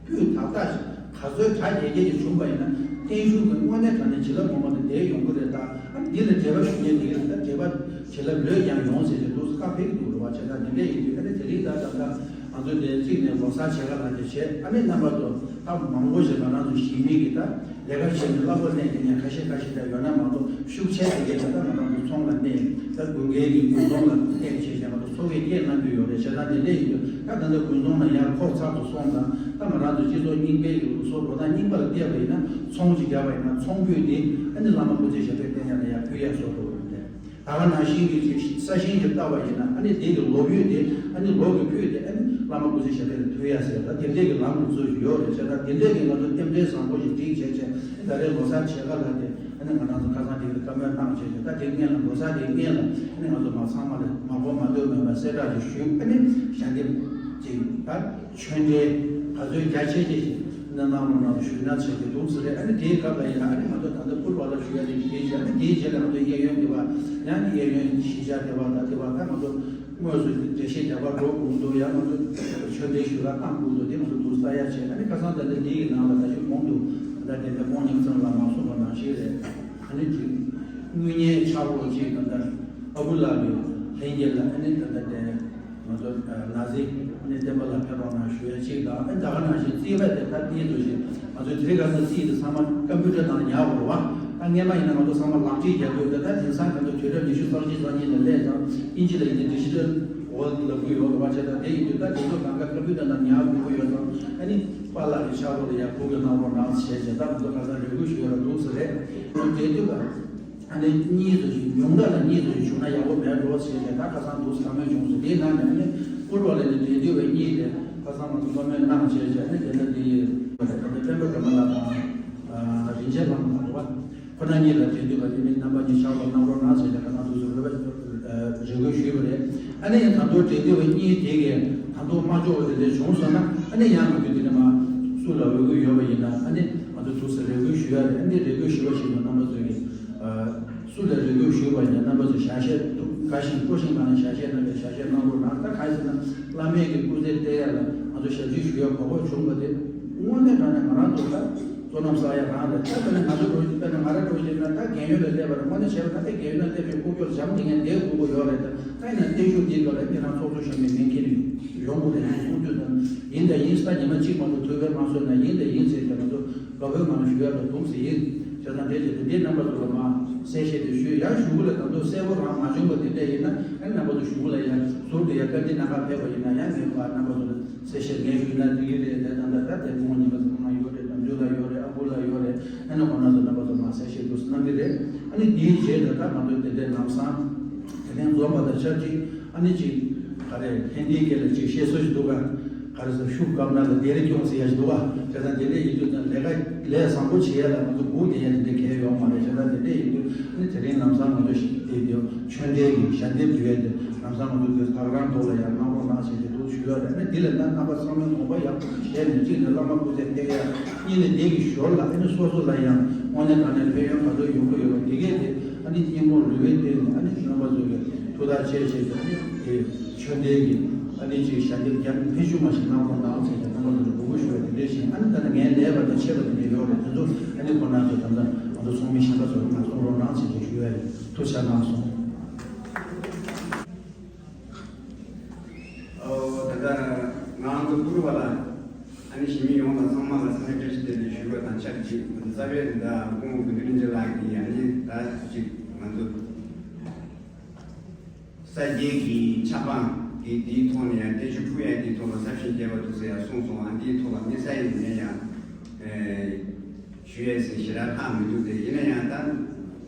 སྤུས་དག་ཐག་ཆོད་ག་ཚོད་གྲ་རྒྱས་རྒྱས་ཀྱི་བྱུང་བ་ཡིན་ན་བརྟན་བཞུགས་ཀྱི་དངོས་གནས་དྲང་གནས་བྱིན་རླབས་ངོ་མ་དེ་འདྲ་ཡོང་གི་རེད། ད་ཨ་ནི་འདི་ལ་འབྲེལ་བ་ཞུ་མཁན་དེ་ག་རེད། ད་འབྲེལ་བ་བྱིན་རླབས་ལོས་ཀྱང་ཡོང་ཟེར་ཏེ་འདུག་སེ་བཀའ་ཕེབས་ཀྱི་འདུག་རེད་བ། བྱས་ཙང་དེ་འདྲ་ཡིན་དུས་ཨ་ནི་དེ་རིང་ད་ད་ལྟ་ང་ཚོ་འདིར་གཅིག་ནས་ལོ་གསར་བྱེད་ག་ལ་དེ་བྱས། ཨ་ནི་རྣམ་པ་ཚོ་ད་མང་པོ་ཞིག་ང་རང་ཚོ་གཞིས་མི་གི་ད་ལས་ཀ་བྱེད་ནས་གླ་ཕོགས་ལེན་མཁན་ཡང་ཁ་ཤས་ཁ་ཤས་ད་ཡོད་ན་མ་གཏོགས་ཤུགས་ཆེ་དེ་གས་ད་ལྟ་ང་རང་ཚོ་ཚོང་ལ་གནས། ད་དགུན་ཁའི་གི་དགུན་ཚོང་ལ་གནས་བྱས་བྱས་ང་ཚོ་འཚོ་བ་སྐྱེལ་གནང་གི་ཡོད་རེད། བྱས་ཙང་དེ་འདྲ་ཡིན་དུས་ད་ད་ལྟ་དགུན་ཚོང་ལ་ཡར་འཁོར་ཚར་དུ་སོང་ཙང་ད་ང་རང་ཚོ་སྤྱི་ཚོགས་རྙིང་པའི་གི་ལུགས་སྲོལ་འགྲོ་སྟངས་རྙིང་པ་ལ་བལྟས་པ་ཡིན་ན་ཚོང་ཅིག་བརྒྱབ་པ་ཡིན་ན་ཚོང་སྤུས་དེ་ཨ་ནི་བླ་མ་སྐུ་ཚེ་ཞབས་པད་བརྟན་ཡག་ལ་ཡར་ཕུལ་ཡག་བཟོ་དགོས་རེད། ད་ག་ནང་བཞིན་གྱི་ཅིག་ས་ཞིང་ཞིག་བཏབ་པ་ཡིན་ན་ཨ་ནི་དེ་གི་ལོ་ཕུད་དེ་ཨ་ནི་ལོ་གི་ཕུད་དེ་ཨ་ནི་བླ་མ་སྐུ་ཚེ་ཞབས་པད་ལ་ཕུལ་ཡ་ཟེར་ད་དེ་འདྲས་ཀྱི་ལམ་ལུགས་ཚུལ་ཞིག་ཡོད་རེད། བྱས་ཙང་དེ་འདྲས་ཀྱི་ང་ཚོ་རྟེན་འབྲེལ་བཟང་པོ་ཞིག་སྒྲིག་བྱས་བྱས་ཨ་ནི་ད་རེས་ལོ་གསར་བྱེད་ག་ལ་དེ་ཨ་ནི་ང་རང་ཚོ་ཁ་སང་དེ་གི་བཀའ་མོལ་བཏང་བྱས་བྱས་ད་དེ་སྔོན་ལ་ལོ་གསར་དེ་སྔོན་ལ་ཨ་ནི་ང་ཚོ་མ་ཚང་མ་ལ་མ་གོ་མ་ཐོས་མེད་པ་གསལ་བསྒྲགས་ཅིག་ཞུས། ཨ་ནི་ཞལ་འདེབས་ཅིག་ད། ཆོས་འབྲེལ་ག་ཚོད་རྒྱ་ཆེ་ཆེ་ཞིག་གནང་རོགས་གནང་ཞུས་ན་ཆེ་གི་འདུག་ཟེར་རེད། ཨ་ནི་དེའི་སྐབས་ལ་ཡིན་ན་ཨ་ནི་ང་ཚོ་ད་ལྟ་བཀུར་བ་ལ་ཞུ་ཡ་དེ་དེའི་རྗེས་ཨ་ནི་དེའི་རྗེས་ལ་ང་ཚོ་གཡས་གཡོན་དེ་བ་ཡང་ནི་གཡས་གཡོན་གཞིས་ཆགས་དེ་བ་ད་དེ་བ་ད་ང་ཚོ་དངོས་སུ་འགྲེལ་བཤད་རྒྱག་པར་འགྲོ་དགོས་འདུག་ཡང་ང་ཚོ་ཆོས་འབྲེལ་ཞུ་ར་བཏང་དགོས་འདུག་དེ་ང་ཚོ་འདུག་ས་ཡ་བྱས། ཨ་ནི་ཁ་སང་ད་ལྟ་འདི་ཡི་ནང་ལ་ད་ཅིག་གོང་དུ་ད་ལྟ་དེ་འདྲ་དཔོན་ཉམས་ཚང་ལ་མ་གསུངས་པ་ནང་བཞིན་རེད། ཨ་ནི་དེ་དངུལ་གཉེར་ཆག་སྒོ་ཅིག་ད་ལྟ་ཨ་ཁུ་ལགས་ཀྱི་ལྷན་རྒྱས་ལ་ཨ་ནི་ད་ལྟ་དེ། ང་ཚོ་ན་ཟེ་ནས་བསྟན་པ་ལ་ཕེབས་རོགས་གནང་ཞུ་ཡ་གཅིག་དང་། ཨ་ནི་ད་ག་ནང་བཞིན་རྩིས་པ་དེ་ད་ལྟའི་ཚོད་ཅིག་ང་ཚོ་དེ་རིང་ཁ་སང་རྩིས་དེ་ཚང་མ་ཀམ་པུ་ཊར་ནང་ཉར་དགོས་རེད་བ། ད་སྔས་མ་ཡིན་ན་ང་ཚོ་ཚང་མ་ལག་བྲིས་རྒྱག་དགོས་ད། ད་དེང་སང་ང་ཚོ་དུས་རབས་ཉི་ཤུ་རྩ་གཅིག་རྩ་གཉིས་ལ་སླེབས་ཙང་ཨིན་ཇི་ལ་ཡིན་ན་ཌི་ཇི་ཊལ་ཝོརལཌ་ལབ་གི་ཡོད་རེད་བ། བྱས་ཙང་དེ་ཡིན་དུས་ད་དེ་ཚོ་གང་ག་ཀམ་པུ་ཊར་ནང་ཉར་དགོས་ཀྱི་ཡོད་ཙང་ཨ་ནི་པཱ་ལགས་ཀྱི་ཕྱག་རོགས་ལ་ཡར་ཕུལ་གི་གནང་རོགས་གནང་བྱས་བྱས། ད་ང་ཚོ་ཁ་སང་རེ་སྐུལ་ཞུ་ཡ་ལ་འདུག་ཟེར་རེད། དེ་དུས་ད། ཨ་ནི་གཉིས་སུ་ཞིག་ཉུང་མཐའ་ལ་གཉིས་སུ་ཞིག་བྱུང་ན་ཡག་པོ་མེད་འགྲོ་ཟེར་ཏེ་ད་ཁ་སང་འདུག་བཀའ་མོལ་བྱུང་སོང་། དེའི་ནང་ནས་ཨ་ནི་ཀུར་བ་ལ་ནི་འབྲེལ་མཐུད་པ་གཉིས་ཏེ་ ཁ་སང་ང་ཚོ་བླ་མའི་གནང་བྱས་བྱས་ནས་དེ་འདྲ་དེ་ཡི་ད་ལྟ་སྤེན་པ་སྒྲོལ་མ་ལགས་དང་རིན་ཆེན་ལགས་མ་གཏོགས་པ། ཁོ་རང་གཉིས་ལ་དྲན་དུས་ལ་དེ་ནི་རྣམ་པ་གཉིས་ཕྱག་ལ་གནང་རོགས་གནང་ཟེར་ནས་ཁ་སང་དུས་སུ་རེ་བ་རེ་སྐུལ་ཞུས་པ་རེད། ཨ་ནི་ཡང་ད་དུང་དྲན་དུས་བ་གཉིས་དེ་གས་ད་དུང་མ་འཇོག་པ་དེ་འདྲ་བྱུང་སོང་ན་ཨ་ནི་ཡང་ང་ཚོས་དེ་ནས་མ་སུ་ལ་འོས་སྐུལ་ཡོད་པ་ཡིན་ན་ཨ་ནི་ང་ཚོ་དུས་སུ་རེ་སྐུལ་ཞུ་ཡ་རེད། ཨ་ནི་རེ་སྐུལ་ཞུ་བ་ཞིག་ལ་རྣམ་པ་ཚོས་ཀྱིས་སུ་ལ་རེ་སྐུལ་ཞུས་པ་ཡིན་ན་རྣམ་པ་ཚོས་ཞལ་བཞེས་འདུག་དགའ་ཞིང་སྤྲོ་ཞིང་ངང་ནས་ཞལ་བཞེས་གནང་བའི་ཞལ་བཞེས་གནང་རོགས་གནང་། ད་གང་ཡིན་ཟེར་ན་བླ་མའི་གི་སྐུ་ཚེ་བརྟན་ཡ་ལ་ང་ཚོ་ཞབས་ཕྱི་ཞུ་ཡ་གོ་སྐབས་བྱུང་བ་དེ་དངོས་གནས་དྲང་གནས་ང་རང་ཚོ་ད་བསོད་ནམས་བསགས་ཡ་རང་རེད། ད་དཔེར་ན་ང་ཚོ་འགྲོ་དཔེར་ན་ང་རང་འགྲོ་བཞིན་ན་ད་རྒན་ཡོལ་ལ་སླེབས་པ་རེད། དངོས་གནས་བྱས་པ་ད་ལྟའི་རྒན་ཡོལ་ན་སླེབས་པའི་ཁུག་ཀྱོག་འཇམ་དེ་ངས་བསྡད་དགོས་ཀྱི་ཡོད་རེད། ད་ད་ཡིན་ན་བརྟན་བཞུགས་འདིའི་སྐབས་ལ་ཁྱེད་རང་ཚོགས་གཙོ་གཞོན་པའི་ལས་འགན་ཡོང་གི་རེད་གསུང་དུས་ད་ཡིན་ད་ཡིན་ས་ཉི་མ་གཅིག་མ་གཏོགས་ཐུག་པའི་མ་སོང་ན་ཡིན་ད་ཡིན་ཟེར་ཏེ་ང་ཚོ་དགའ་པོའི་ངང་ལ་ཞུ་ཡ་ལ་འདུག་ཟེར་ཡིན། བྱས་ཙང་དེ་བྱས་ཏེ་འདི་རྣམ་པ་ཚོ་ལ་མ་གསལ་བཤད་དེ་ཞུས་ཡང་གཞུག་གུ་ལ་ད་དུང་གསལ་པོ་རང་མ་བྱུང་བ་དེ་འདྲ་ཡིན་ན་ཨ་ནི་རྣམ་པ་ཚོ་གཞུག་གུ་ལ་ཡང་ཟུར་དུ་ཡང་བཀའ་འདྲི་གནང་ག་ཕེབས་པ་ཡིན་ན་ཡང་ངས་ཕར་རྣམ་པ་ཚོ་ལ་གསལ་བཤད་ངས་ཞུས་ན་འགྲིག་གི་རེད། དེ་ད་ལྟ་ད་དེ་ཁོང་ཉི་མ་ཚོ་ཁོང་ཡོད་རེད། དམ་ཆོས་ལ་ཡོད་རེད། ཨ་ཁུ་ལ་ཡོད་རེད། ཨ་ནི་ཁོང་རྣམ་ཚོ་རྣམ་པ་ཚོ་མ་གསལ་བཤད་དུ་གནང་གི་རེད། ཨ་ནི་དེའི་རྗེས་ལ་ད་ང་ཚོ་དེ་འདྲའི་ལམ་སང་དེ་རིང་འཛོམས་པ་དང་ཆབས་ཅིག་ཨ་ནི་ཅིག་ག་རེ་ཧིན་དིའི་སྐད་ལ་ཅིག་བཤད་སྲོལ་ཞིག་འདུག་ག་ག་རེ་ཟེར་ཤུབ་ཀམ་ན་ལ་དེ་རིང་སྐྱོང་ཟེར་ཡ་ཞིག་འདུག་ག་བྱས་ཙང་དེ་འདྲ་ཡིན་དུས་ཙང་ལས་ཀ་ལས་བཟང་པོ་བྱེད་ཡ་ལ་ང་ཚོ་སྒུག་བསྡད་ཡ་དེ་འདྲ་གལ་ཡོད་མ་རེད། བྱས་ཙང་དེ་འདྲ་ཡིན་དུས་ཨ་ནི་དེ་རིང་ལམ་སང་ང་ཚོ་ཞིག་དེ་དེ་ཆོས་འབྲེལ་གྱི་ཞལ་འདེབས་ཞུ་ཡ་དེ་ལམ་སང་ང་ཚོ་དེ་ཐག་རང་ཐོག་ལ་ཡ་གནང་རོགས་གནང་ཟེར་གྱི་འདུག་ཞུ་ཡ་རེད། ཨ་ནི་འདི་ལ་ད་རྣམ་པ་ཚང་མས་དགོངས་པ་ཡག་པོ་བཞེས་ནས་གཅིག་ནས་བླ་མ་སྐུ་ཚེ་བརྟན་ཡ་གཉིས་ནས་དེ་གི་ཞོར་ལ་ཨ་ནི་སོ་སོ་ལ་ཡང་དངོས་གནས་དྲང་གནས་ཕན་ཡོན་ག་ཚོད་ཡོང་གི་ཡོད་པ་དེ་གས་དེ་ཨ་ནི་སྙིང་ཁོང་རུས་པའི་གཏིང་ནས་ཨ་ནི་རྣམ་པ་ཚོ་གི་ཐུགས་ཐག་བཅད་བྱས་ཏེ་ཨ་ནི་དེ་ཆོས་འབྲེལ་གྱི་ཨ་ནི་ཅིག་ཞལ་འདེབས་རྒྱ་ཕལ་ཆེར་མ་ཞིག་གནང་དགོས་གནང་ཟེར་ཏེ་རྣམ་པ་ཚོ་ལ་དགོངས་པ་ཞུ་བ་དེ་འདྲ་ཞིག་ཨ་ནི་ད་ནི་ངའི་ལས་པ་དང་ཆེ་བ་དེ་འདྲ་ཡོད་རེད། དེ་ཚོ་ཨ་ནི་ཁོ་རང་ཚོ་ད་ལྟ་ང་ཚོ་ཚོགས་མི་གཞན་པ་ཚོ་ལ་གསུང་རོགས་གནང་ཟེར་ཏེ་ཞུ་ཡ་ཡིན། ཐུགས་རྗེ་ཆེ་གནང་སོང་། ཨོ་ད་ལྟ་ང་ཚོ་ཀུ་རུ་བ་ལ་ཨ་ནི་གཞིས་མི་ཡོངས་ལ་ཚང་མ་ལ་འཚམས་འདྲི་བཀྲ་ཤིས་བདེ་ལེགས་ཞུ་བ་དང་ཆབས་ཅིག་རྩ་བའི་རིན་ཐང་སྐུ་ངོ་དགེ་འདུན་རིན་ཆེན་ལགས་ཀྱིས་ཨ་ནི་ད་ཅིག་ང་ཚོ་ས་སྐྱའི་གི་ཆབ་འབངས་ཀྱི་འདིའི་ཐོག་ནས་ཡང་བརྟན་བཞུགས་ཕུལ་ཡ་འདིའི་ཐོག་ལ་ཟབ་ཞིང་རྒྱས་པ་འདུག་ཟེར་ཡ་གསུངས་སོང་། ཨ་འདིའི་ཐོག་ལ་དམིགས་བསལ་ཡིན་ནའི་ཡང་ཞུ་ཡ་ཟིན་ཞེ་དྲག་ལྷག་མི་འདུག་སྟེ། ཡིན་ན་ཡང་ད་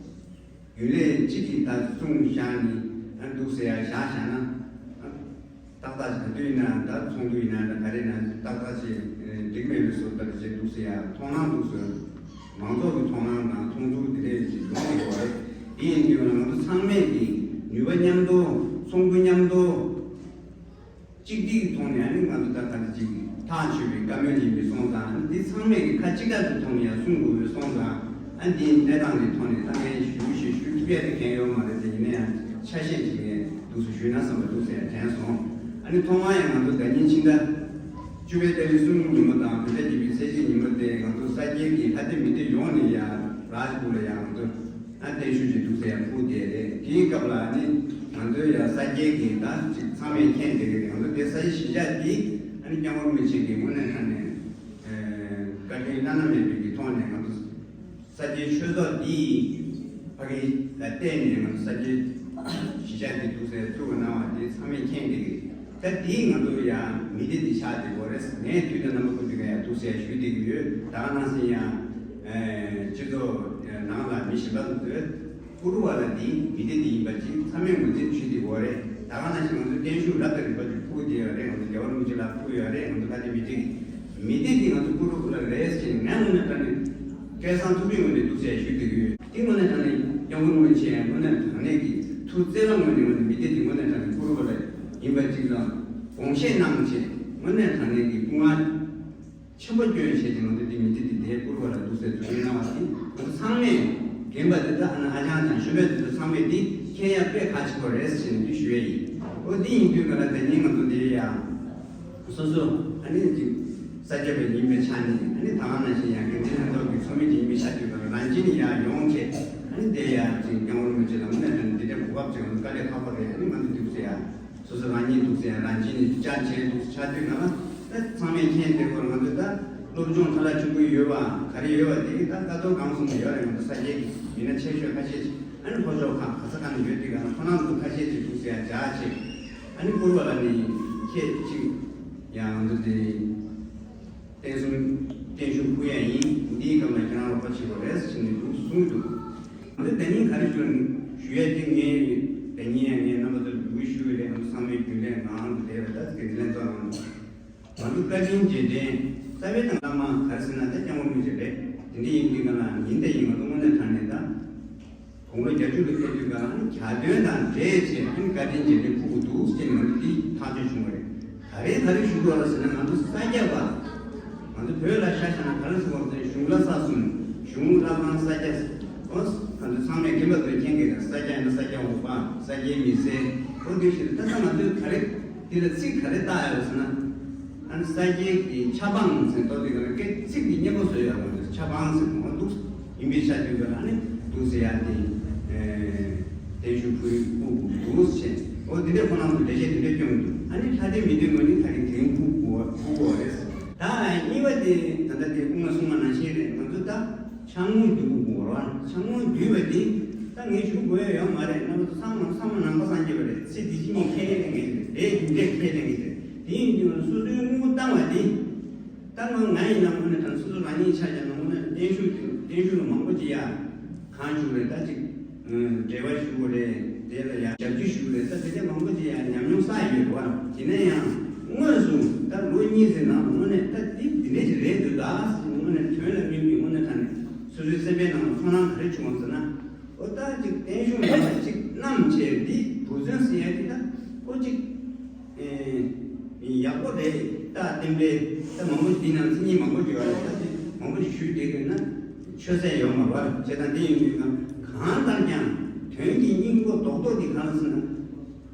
རྒྱུན་ལས་གཅིག་གིས་ད་གསུངས་བཞག་ནི་ཨ་འདུག་ཟེར་ཡ་བཞག་བཞག་ན་ཨ་ཏག་ཏག་ག་དུས་ཡིན་ན་ད་ཚོགས་འདུ་ཡིན་ན་ད་ག་རེ་ན་ཏག་ཏག་ཅིག་འགྲིག་མེད་པའི་བཟོ་ལྟ་བུ་ཅིག་འདུག་ཟེར་ཡ་མཐོང་སྣང་འདུག་ཟེར། མང་ཚོགས་ཀྱི་མཐོང་སྣང་དང་མཐོང་ཚུལ་དེ་འདྲ་ཞིག་ཡོང་གི་ཡོད་རེད། དེ་ཡིན་དུས་ང་ཚོ་ཚང་མས་ཀྱི་ནུས་པ་མཉམ་དུ་ཚོགས་འདུ་མཉམ་དུ་གཅིག་སྒྲིལ་གྱི་ཐོག་ནས་ཨ་ནི་ང་ཚོ་ད་ག་ཚོད་ཅིག་ཐག་ཆོད་པའི་བཀའ་མོལ་ཡིན་པའི་སོང་ཙང་ཨ་ནི་འདི་ཚང་མས་ཀྱི་ཁ་གཅིག་གྲགས་ཀྱི་ཐོག་ནས་ཡང་གསུང་དགོས་པའི་སོང་ཙང་ཨ་ནི་འདིའི་གནས་སྟངས་ཀྱི་ཐོག་ནས་ད་ངས་ཞུ་ཞེས་ཞུ་ཐུབ་ཡ་དེ་གང་ཡོད་མ་རེད་དེ། ཡིན་ན་ཡང་ཆ་ཤས་ཅིག་ངས་འདུག་སེ་ཞུས་ན་བསམ་པ་འདུག་ཟེར་ཡང་དྲན་སོང་། ཨ་ནི་ཐོག་མར་ཡང་ང་ཚོ་ཟླ་ཉིན་ཕྱི་ཟླ་བཅུ་པའི་ཏ་རིག་གསུམ་ཉིན་མོ་དང་བོད་ཟླ་བརྒྱད་པའི་ཚེས་གཅིག་ཉིན་མོ་དེ་ང་ཚོ་ས་སྐྱའི་གི་ལྷ་སྡེ་མི་སྡེ་ཡོངས་ནས་ཡང་རཱཇ་པུར་ལ་ཡང་ང་ཚོ་ཨ་བརྟན་བཞུགས་ཀྱི་འདུག་སེ་ཡང་ཕུལ་བསྡད་རེད། དེའི་སྐབས་ལ་ཨ་ནི་ང་ཚོའི་ཡང་ས་སྐྱའི་གི་ད་ཅིག་ཚང་མས་མཁྱེན་བསྡད་ཀྱི་རེད། ང་ཚོ་དེ་ས་གཞི་གཞིས་ཆགས་འདི་ཨ་ནི་སྐྱབས་མགོན་རིན་པོ་ཆེ་གི་དངོས་གནས་དྲང་གནས་བཀའ་དྲིན་བླ་ན་མེད་པའི་གི་ཐོག་ནས་ང་ཚོ་ས་སྐྱའི་ཆོས་ཚོགས་འདིའི་ཕ་གི་ལ་བརྟེན་ནས་ང་ཚོ་ས་སྐྱའི་གཞིས་ཆགས་འདི་འདུག་སེ་བཙུགས་གནང་བ་དེ་ཚང་མས་མཁྱེན་བསྡད་ཀྱི་རེད། ད་དེའི་ང་ཚོ་ཡང་མི་སྡེ་འདི་ཆགས་བསྡད་ཡོད་རེད། ངས་དུས་དང་རྣམ་པ་ཀུན་ཏུ་ཡང་འདུག་སེ་ཞུས་བསྡད་ཀྱི་ཡོད། ད་ག་ནང་བཞིན་ཡང་སྤྱི་ཚོགས་ནང་ལ་མི་གཞན་པ་ཚོས་ཀུ་རུ་བ་ལ་འདི་མི་སྡེ་འདི་ཡིན་པ་ཅིག་ཚང་མས་ངོས་འཛིན་ཞུས་བསྡད་ཡོད་རེད། ད་ག་ནང་བཞིན་ང་ཚོ་བརྟན་བཞུགས་རབ་དང་རིམ་པ་ཅིག་ཕུལ་བསྡད་ཡོད་རེད། ང་ཚོ་རྒྱལ་བ་རིན་པོ་ཆེ་ལ་ཕུལ་ཡོད་རེད། ང་ཚོ་ལྷ་སྡེ་མི་སྡེ་གི་མི་སྡེ་འདི་ང་ཚོ་ཀུ་རུ་བ་ལ་རེད་ཟེར་ནས་ངས་དངོས་གནས་དྲང་གནས་སྐལ་བཟང་ཐུབ་པའི་ངོས་ནས་འདུག་སེ་ཞུས་བསྡད་ཀྱི་ཡོད། འདི་དངོས་གནས་དྲང་གནས་སྐྱབས་མགོན་རིན་པོ་ཆེ་དངོས་གནས་དྲང་གནས་ཀྱི་ཐུགས་བརྩེ་བའི་ངོས་ནས་ངོས་ནས་མི་སྡེ་འདི་དངོས་གནས་དྲང་གནས་ཀུ་རུ་བ་ལ་ཡིན་པ་ཅིག་ལ་དགོངས་བཞེས་གནང་བྱས་དངོས་གནས་དྲང་གནས་ཀྱི་སྐུ་ངལ་ཆེན་པོ་བསྐྱོན་བྱས་ཏེ་ང་ཚོ་འདི་མི་སྡེ་འདི་དེ་བཀུར་བ་ལ་འདུག་སེ་འཛུགས་སྐྲུན་གནང་བ་དེ་ང་ཚོ་ཚང་མས་རྒན་པ་འདི་དག་ཨ་ནི་ཨ་ཅང་དང་གཞོན་པ་འདི་ཚོ་ཚང་མས་འདི་མཁྱེན་ཡ་དཔེ་ཁག་ཆེན་པོ་རེད་ཟེར་ནས་འདི་ཞུ་ཡ་ཡིན། འོ་འདི་ཡིན་དུས་ང་ལ་དེ་ཉིན་ང་ཚོ་འདི་ཡ་སོ་སོ་ཨ་ནི་ཅིག་ས་སྐྱ་པ་ཡིན་པའི་ཆ་ནས་ཨ་ནི་ད་ག་ནང་བཞིན་ཡང་དགེ་འདུན་ལྷན་ཚོགས་ཀྱི་ཚོགས་མི་ཅིག་ཡིན་པའི་ཆ་དུས་ང་ལ་རང་བཞིན་ཡང་ཡོང་བྱས་ཨ་ནི་དེ་ཡ་ཅིག་སྐྱབས་མགོན་རིན་པོ་ཆེ་ལ་དངོས་གནས་དྲང་གནས་འདི་འདྲའི་གོ་སྐབས་ཅིག་ང་ཚོ་དཀའ་ལས་ཁག་པོ་རེད། ཨ་ནི་ང་ཚོ་འདུག་སེ་ཡ། སོ་སོ་རང་ཉིད་འདུག་སེ་ཡང་རང་བྱས་ནས་བཅར་བྱས་འདུག་སེ་ཆགས་དུས་ང་ལ་ད་ཚང་མས་མཁྱེན་བསྡད་ཡོད། ང་ཚོ་ད་སློབ་སྦྱོང་ཐ་ལ་ཆུང་ཀུ་ཡོད་པ་ག་རེ་ཡོད་པ་དེ་ད་ཀ་ཏོ་གང་གསུང་ཡོད་རེད། ང་ཚོ་ས་སྐྱའི་མི་སྣ་ཆེ་ཤོས་ཁ་ཤས་ཅིག་ཨ་ནི་ལྷོ་ཕྱོགས་ཁག་ག་ས་ག་ནས་ཡོད་དུས་ང་ཚོ་ཁོ་རང་ཚོ་ཁ་ཤས་ཅིག་འདུག་སེ་ཡང་བཅར་བྱས་ཨ་ནི་བཀུར་བ་ལ་ནི་ཁྱེད་ཅིག་ཡང་ང་ཚོ་དེ་བརྟན་གསུམ་བརྟན་བཞུགས་ཕུལ་ཡ་ཡིན། འདིའི་སྐབས་ལ་ཁྱེད་རང་རོགས་པ་བྱེད་དགོས་རེད་ཟེར་ནས་འདུག་གསུངས་འདུག་ང་ཚོ་ད་ཉིན་ག་རེ་ཞུ་ཞུ་ཡ་དེ་ངས་ད་ཉིན་ཡང་ངས་རྣམ་པ་ཚོར་འབོད་སྐུལ་ཞུ་གི་རེད། ང་ཚོ་ཚང་མས་རྒྱུན་ལས་ངང་དུ་བསྡད་པ་ད་དགེ་འདུན་ལྷན་ཚོགས་ནང་དུ། ང་ཚོ་བཀའ་དྲིན་རྗེས་དྲན་རྩ་བའི་དང་བླ་མ་ག་རེ་ཟེར་ན་ད་སྐྱབས་མགོན་རིན་པོ་ཆེ་རེད། དེ་འདྲ་ཡིན་དུས་ག་ལ་ཡིན་ད་ཡིན་ང་ཚོ་དངོས་གནས་དྲང་གནས་ད། དགུང་ལོ་བརྒྱད་ཅུ་ལ་ཕེབས་དུས་ག་ལ་ནི་གྱ་སྟོན་དང་འབྲེལ་བྱས་ཨ་ནི་བཀའ་དྲིན་རྗེས་དྲན་ཕུལ་དགོས་འདུག་ཟེར་ནས་ང་ཚོ་འདི་ཐག་གཅོད་བྱུང་བ་རེད། ག་རེ་ག་རེ་ཞུ་དགོས་ལ་ཟེར་ན་ང་ཚོ་ས་སྐྱ་པ། ང་ཚོ་བོད་ལ་ཤ་ཤ་ན་ག་རེ་ཟེར་དགོས་ཟེར་ན་གཞུང་ལ་ས་གསུམ། གཞུང་བླ་བྲང་ས་སྐྱ། ཨོ། ང་ཚོ་ཚང་མས་རྒན་པ་ཚོས་མཁྱེན་གྱི་རེད། ས་སྐྱ་ཡིན་ན་ས་སྐྱ་འོག་པ། ས་སྐྱའི་མི་སེར། ཨོ་དེ་བཞིན་ད་ལྟ་ང་ཚོས་ག་རེ་འདི་ལ་ཚིག་ག་རེ་བཏགས་ཡོད་ཟེར་ན། ཨ་ནི་ས་སྐྱའི་གི་ཆབ་འབངས་ཟེར་ཏོ་དེ་ག་ལ་སྐད་ཚིག་འདི་སྙན་པོ་བཟོས་ཡོད་རེད། ཆབ་འབངས་ཟེར་གོ་འདུག་ཡིན་པའི་ཆ་དུས་ག་ལ་ནི་འདུག་ཟེར་ཡ་དེ། ཨེ། བརྟན་བཞུགས་ཕུལ་ཕུལ་དགོས་འདུག་ཟེར། ཨོ་དེ་འདྲའི་ཁོ་རང་ཚོ་འགྲེལ་བཤད་དེ་འདྲ་སྐྱོན་འདུག་ཨ་ནི་ལྷ་སྡེ་མི་སྡེ་ངོས་ནས་ད་རིང་དེ་རིང་ཕུལ་དགོས་ཕུལ་དགོས་རེད། ད་གཉིས་པ་དེ་ད་ལྟ་དེ་སྐུ་ངོས་གསུངས་པ་ནང་བཞིན་རེད། ང་ཚོ་ད་ཕྱག་དངུལ་བསྡུ་དགོས་རེད། ཕྱག་དངུལ་བསྡུས་པ་དེ་ད་ངས་ཞུ་དགོས་ཡ་ཡོད་མ་རེད། རྣམ་པ་ཚོ་ཚང་མ་ཚང་མ་ནང་པ་སངས་རྒྱས་པ་རེད། ཚེ་འདི་ཕྱི་གཉིས་ཁས་ལེན་ལེན་གྱི་རེད། དེ་འདྲའི་ཁས་ལེན་གྱི་རེད། དེ་ཡིན་དུས་ང་ཚོ་སོ་སོའི་དངུལ་བཏང་བ་དེ། ད་ང་ང་ཡིན་ན་དངོས་གནས་དྲང་སོ་སོ་རང་ཉིད་ཆ་བཞག་ན་དངོས་གནས་བརྟན་བཞུགས་དེ་བརྟན་བཞུགས་ལ་མང་པོ་ཅིག་ཡ། གང་ཞུ་རེད་ད་ཅིག་འབྲེལ་བ་ཞུ་དགོས་རེད། དེ་ལ་ཡ་རྒྱབ་སྐྱོར་ཞུ་དགོས་རེད། ད་དེ་འདྲ་མང་པོ་ཅིག་ཡ་ཉམས་མྱོང་བསགས་ཡོད་རེད་བ། ཡིན་ན་ཡང་དངོས་སུ་ད་ལོ་གཉིས་ཙམ་ནང་དངོས་གནས་ད་འདི་འདི་འདྲ་ཞིག་རེད་འདུག་ད་ཟེར་དངོས་གནས་དོན་ལ་སྨིན་པའི་དངོས་གནས་དྲང་གནས་སོ་སོའི་སེམས་པའི་ནང་ལ་ཚོར་སྣང་ག་རེ་བྱུང་བ་ཟེར་ན། ཨོ་ད་ཅིག་བརྟན་བཞུགས་ནང་ལ་ཅིག་བསྣམས་བྱས་འདི་བུ་བཙོན་ཟེར་ཡ་འདི་ད་ཁོ་ཅིག་ཨེ། ཡག་པོ་རེད། ད་རྟེན་འབྲེལ་ད་མང་པོ་འདི་ནང་མཚན་ཉིད་མང་པོ་ཡོད་རེད། ད་དེ་མང་པོ་ཞིག་ཞུས་བསྡད་དགོས་ན་ཆོད་སེམས་ཡོད་མ་རེད་བ། བྱས་ཙང་འདི་ཡིན་དུས་ཀྱང་གང་ལྟར་ཀྱང་དོན་གྱི་སྙིང་པོ་རྡོག་རྡོག་འདི་གང་ལ་ཟེར་ན།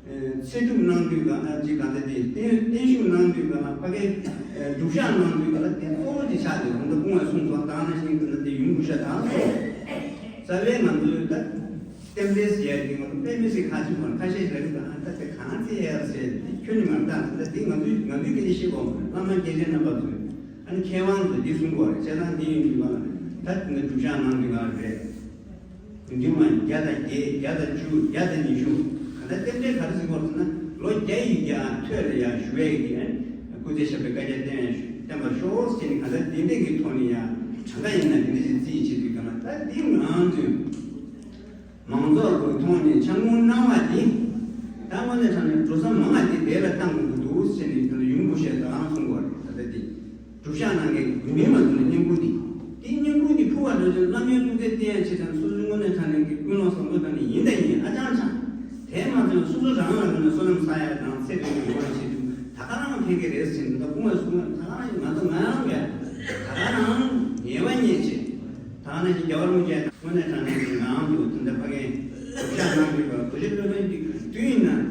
ཨེ། ཚེ་སྒྲུབ་གནང་དུས་གང་ལ་ཅིག་གང་ལྟར་དེ་བརྟན་བརྟན་བཞུགས་གནང་དུས་གང་ལ་ཕ་གའི་ཨེ། སྒྲུབ་ཞག་གནང་དུས་གང་ལ་དེ་གཙོ་བོ་དེ་ཆགས་ཏེ་ད་ལྟ་སྐུ་ངོས་གསུངས་སོང་། ད་ག་ནང་བཞིན་གང་ལྟར་དེ་ཡུམ་སྐུ་ཞབས་དང་སོགས་རྩ་བའི་ང་ཚོའི་ད། རྟེན་འབྲེལ་ཟེར་ཡ་དེ་ང་ཚོ་དཔེ་མི་སྲིད་ཁ་ཆུ་མ་ཁ་ཤས་ཤིག་ལ་རིག་པ་ཨ་ད་དེ་གང་ཚེ་ཡ་ཟེར་དེ་ཁྱོན་ནས་མ་བཏང་ད་དེ་ང་ཚོའི་ང་ཚོའི་སྐད་ཆ་བཤད་གོ་བླ་མ་སྐྱེས་ཆེན་རྣམ་པ་ཚོས་ཨ་ནི་མཁས་དབང་ཚོས་འདི་གསུང་གོ་རེད། བྱས་ཙང་འདི་ཡིན་དུས་ག་ལ་ད་དེ་འདྲ་སྒྲུབ་ཞག་གནང་དུས་ག་ལ་རེད། དུས་མ་བརྒྱ་དང་བརྒྱད་བརྒྱ་དང་བཅུ་བརྒྱ་དང་ཉི་ཤུ་ག་ད་རྟེན་འབྲེལ་ག་རེ་ཟེར་གོ་ཟེར་ན་ལོ་བརྒྱ་ཡི་བརྒྱ་ཐོད་ལ་ཡ་ཞུ་བས་ཀྱི་ཨ་ནི་སྐུ་ཚེ་ཞབས་པད་བསྐལ་བརྒྱར་བརྟན་བརྟན་པར་ཤོག་ཟེར་ནས་ག་ད་དེ་འདྲས་ཀྱི་ཐོག་ནས་ཡ་གྲངས་ཀ་ཡིན་ན་དེ་འདྲས་ཞིག་རྩིས་བྱེད་དུས་ག་ལ་ད་འདི་ང་ཚོས། མང་ཚོགས་ཀྱི་ཐོག་ནས་ཕྱག་དངུལ་གནང་བ་འདི། ད་དངོས་གནས་དྲང་གནས་འགྲོ་ས་མང་བ་འདི་དེ་ལ་བཏང་དགོས་ཀྱི་འདུག་ཟེར་ནས་ད་ཡུམ་སྐུ་ཞབས་ད་གང་གསུང་གི་རེད། ད་ལྟ་འདི་སྒྲུབ་ཞག་གནང་མཁན་གྱི་དགོས་མིན་མ་གཏོགས་ནས་བསྙེན་བཀུར་འདི། འདི་བསྙེན་བཀུར་འདི་ཕུལ་བ་འགྲོ་ཆེད་བླ་མའི་སྐུ་ཚེ་བརྟན་ཡ་ཆེད་དང་སོ་སོའི་དངོས་གནས་དྲང་གནས་ཀྱི་ཀུན་སློང་བཟང་པོ་དང་ནི་ཡིན་དང་ཡིན་ཨ་ཅང་ཅང་། དེ་མ་ཚད་སོ་སོ་རང་ལ་དངོས་གནས་བསོད་ནམས་བསགས་ཡ་དང་ཚེ་རིང་པོ་ཡོང་བ་ཆེད་དུ་ད་ག་རང་ཕན་གྱི་རེད་ཟེར་ནས་ད་སྐུ་ངོས་གསུང་ད་ག་རང་ང་ཚོ་ང་རང་ག་ད་ག་རང་ཉེས་པ་རྙེད་ཆེད་ད་ག་ནང་བཞིན་རྒྱལ་བ་རིན་པོ་ཆེ། དངོས་གནས་དྲང་གནས་ཀྱི་ངའང་དུ་དེ་འདྲ་ཕ་གིའི་བསླབ་བྱ་གནང་དགོས་པར་གོ་ཆ་སློབ་དཔོན་གྱི་དུས་ཡིན་ན་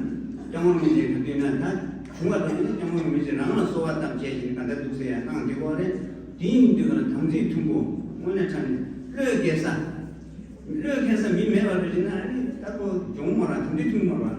སྐྱབས་མགོན་རིན་པོ་ཆེའི་དུས་ན་ད་བྱུང་བ་དང་ནི་སྐྱབས་མགོན་རིན་པོ་ཆེ་རང་ལ་གསོལ་བ་བཏབ་བྱས་ཀྱི་གང་ལྟར་འདུག་ཟེར་ཡང་གནང་དེ་གོ་རེད། དེ་ཡིན་དུས་ལ་དམ་ཚིག་མཐུན་པོ་དངོས་གནས་དྲང་གནས་བློས་འགེལ་ས། བློས་འགེལ་ས་མི་མེད་པར་འདུག་ཅེ་ན་ཨ་ནི་ད་ཁོ་སྦྱོང་མོ་ར་དམ་ཚིག་མཐུན་མོ་ར།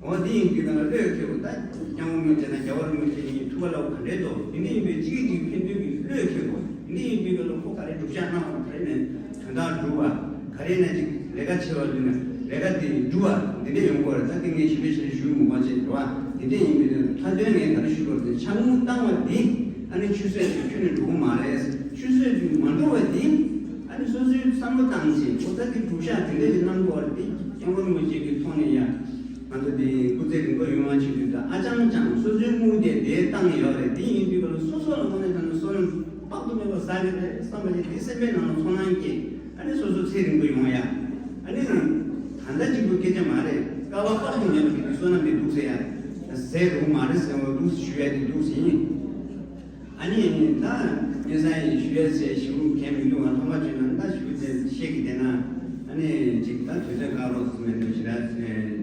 འོ་འདི་ཡིན་དུས་ག་ལ་བློས་འཁེལ་བ་ད་སྐྱབས་མགོན་རིན་པོ་ཆེ་དང་རྒྱལ་བ་རིན་པོ་ཆེ་གཉིས་ཐུག་པ་ལ་ག་འདྲའི་འདུག་འདི་འདྲ་ཡིན་དུས་གཅིག་གིས་གཅིག་ཕན་ཚུན་གྱི་བློས་འཁེལ་བ་འདི་འདྲ་ཡིན་དུས་ག་ལ་ཁོ་ག་རེ་སྒྲུབ་བྱ་གནང་བ་ག་རེ་ནས་དོན་དག་སྒྲུབ་པ་ག་རེ་ནས་ཅིག་ལས་ཀ་བྱེད་པ་འདི་ནས་ལས་ཀ་དེ་སྒྲུབ་པ་འདི་འདྲ་ཡོང་གི་རེད། ད་འདི་ངས་ཞིབ་ཕྲ་ཞིབ་ཕྲ་ཞུ་མི་དགོས་ཅེས་རེད་བ། འདི་འདྲ་ཡིན་དུས་ལྷ་དོན་ངས་ག་རེ་ཞུ་དགོས་རེད། ཕྱག་མོ་བཏང་བ་འདི་ཨ་ནི་ཆུད་ཟོས་ཀྱི་ཁྱོན་ནས་འགྲོ་གི་མ་རེད། ཆུད་ཟོས་ཀྱི་མ་འགྲོ་བ་འདི་ཨ་ནི་སོ་སོའི་བསམ་བློ་བཏང་ཅིང་ཁོ་ད་འདི་སྒྲུབ་བྱ་འདི་འདྲ་ཞིག་གནང་དགོས་རེད། འདི་སྐྱབས་མགོན་རིན་པོ་ཆེ་གི་ཐོག་ནས་ཡང་། ང་ཚོ་འདི་སྐུ་ཚེ་རིང་པོ་ཡོང་བ་བྱེད་དུས་ད་ཨ་ཅང་ཅང་སོ་སོའི་དངུལ་དེ་དེ་བཏང་ཡོད་རེད། དེ་ཡིན་དུས་ཀ་ལ་སོ་སོ་ལ་དངོས་གནས་དྲང་གནས་བསོད་ནམས་དཔག་ཏུ་མེད་པ་བསགས་ཀྱི་རེད་བསམ་པ་ཞིག་དེ་སེམས་པའི་ནང་ལ་ཚོར་སྣང་སྐྱེས། ཨ་ནི་སོ་སོ་ཚེ་རིང་པོ་ཡོང་ཡ། ཨ་ནི་ད་ལྟ་གཅིག་པུ་སྐད་ཆ་མ་རེད། སྐལ་བ་དཔག་ཏུ་མེད་པ་ཞིག་གི་བསོད་ནམས་དེ་འདུག་ཟེར་ཡ། ཟེར་རུང་མ་རེད་ཟེར་བ་འདུག་ཞུ་ཡ་དེ་འདུག་ཟིན། ཨ་ནི་ད་ངེད་ས་ཡི་ཞུ་ཡ་ཟེར་ཞུ་མཁན་མི་འདུག་ང་ཐོག་མ་བྱུང་ན་ད་ཞུ་ཟེར་བཤད་ཀྱི་བསྡད་ན། ཨ་ནི་ཅིག་ད་དུས་ཚོད་བཀག་རོགས་སུ་མེད་འདུག་ཞེ་དྲག་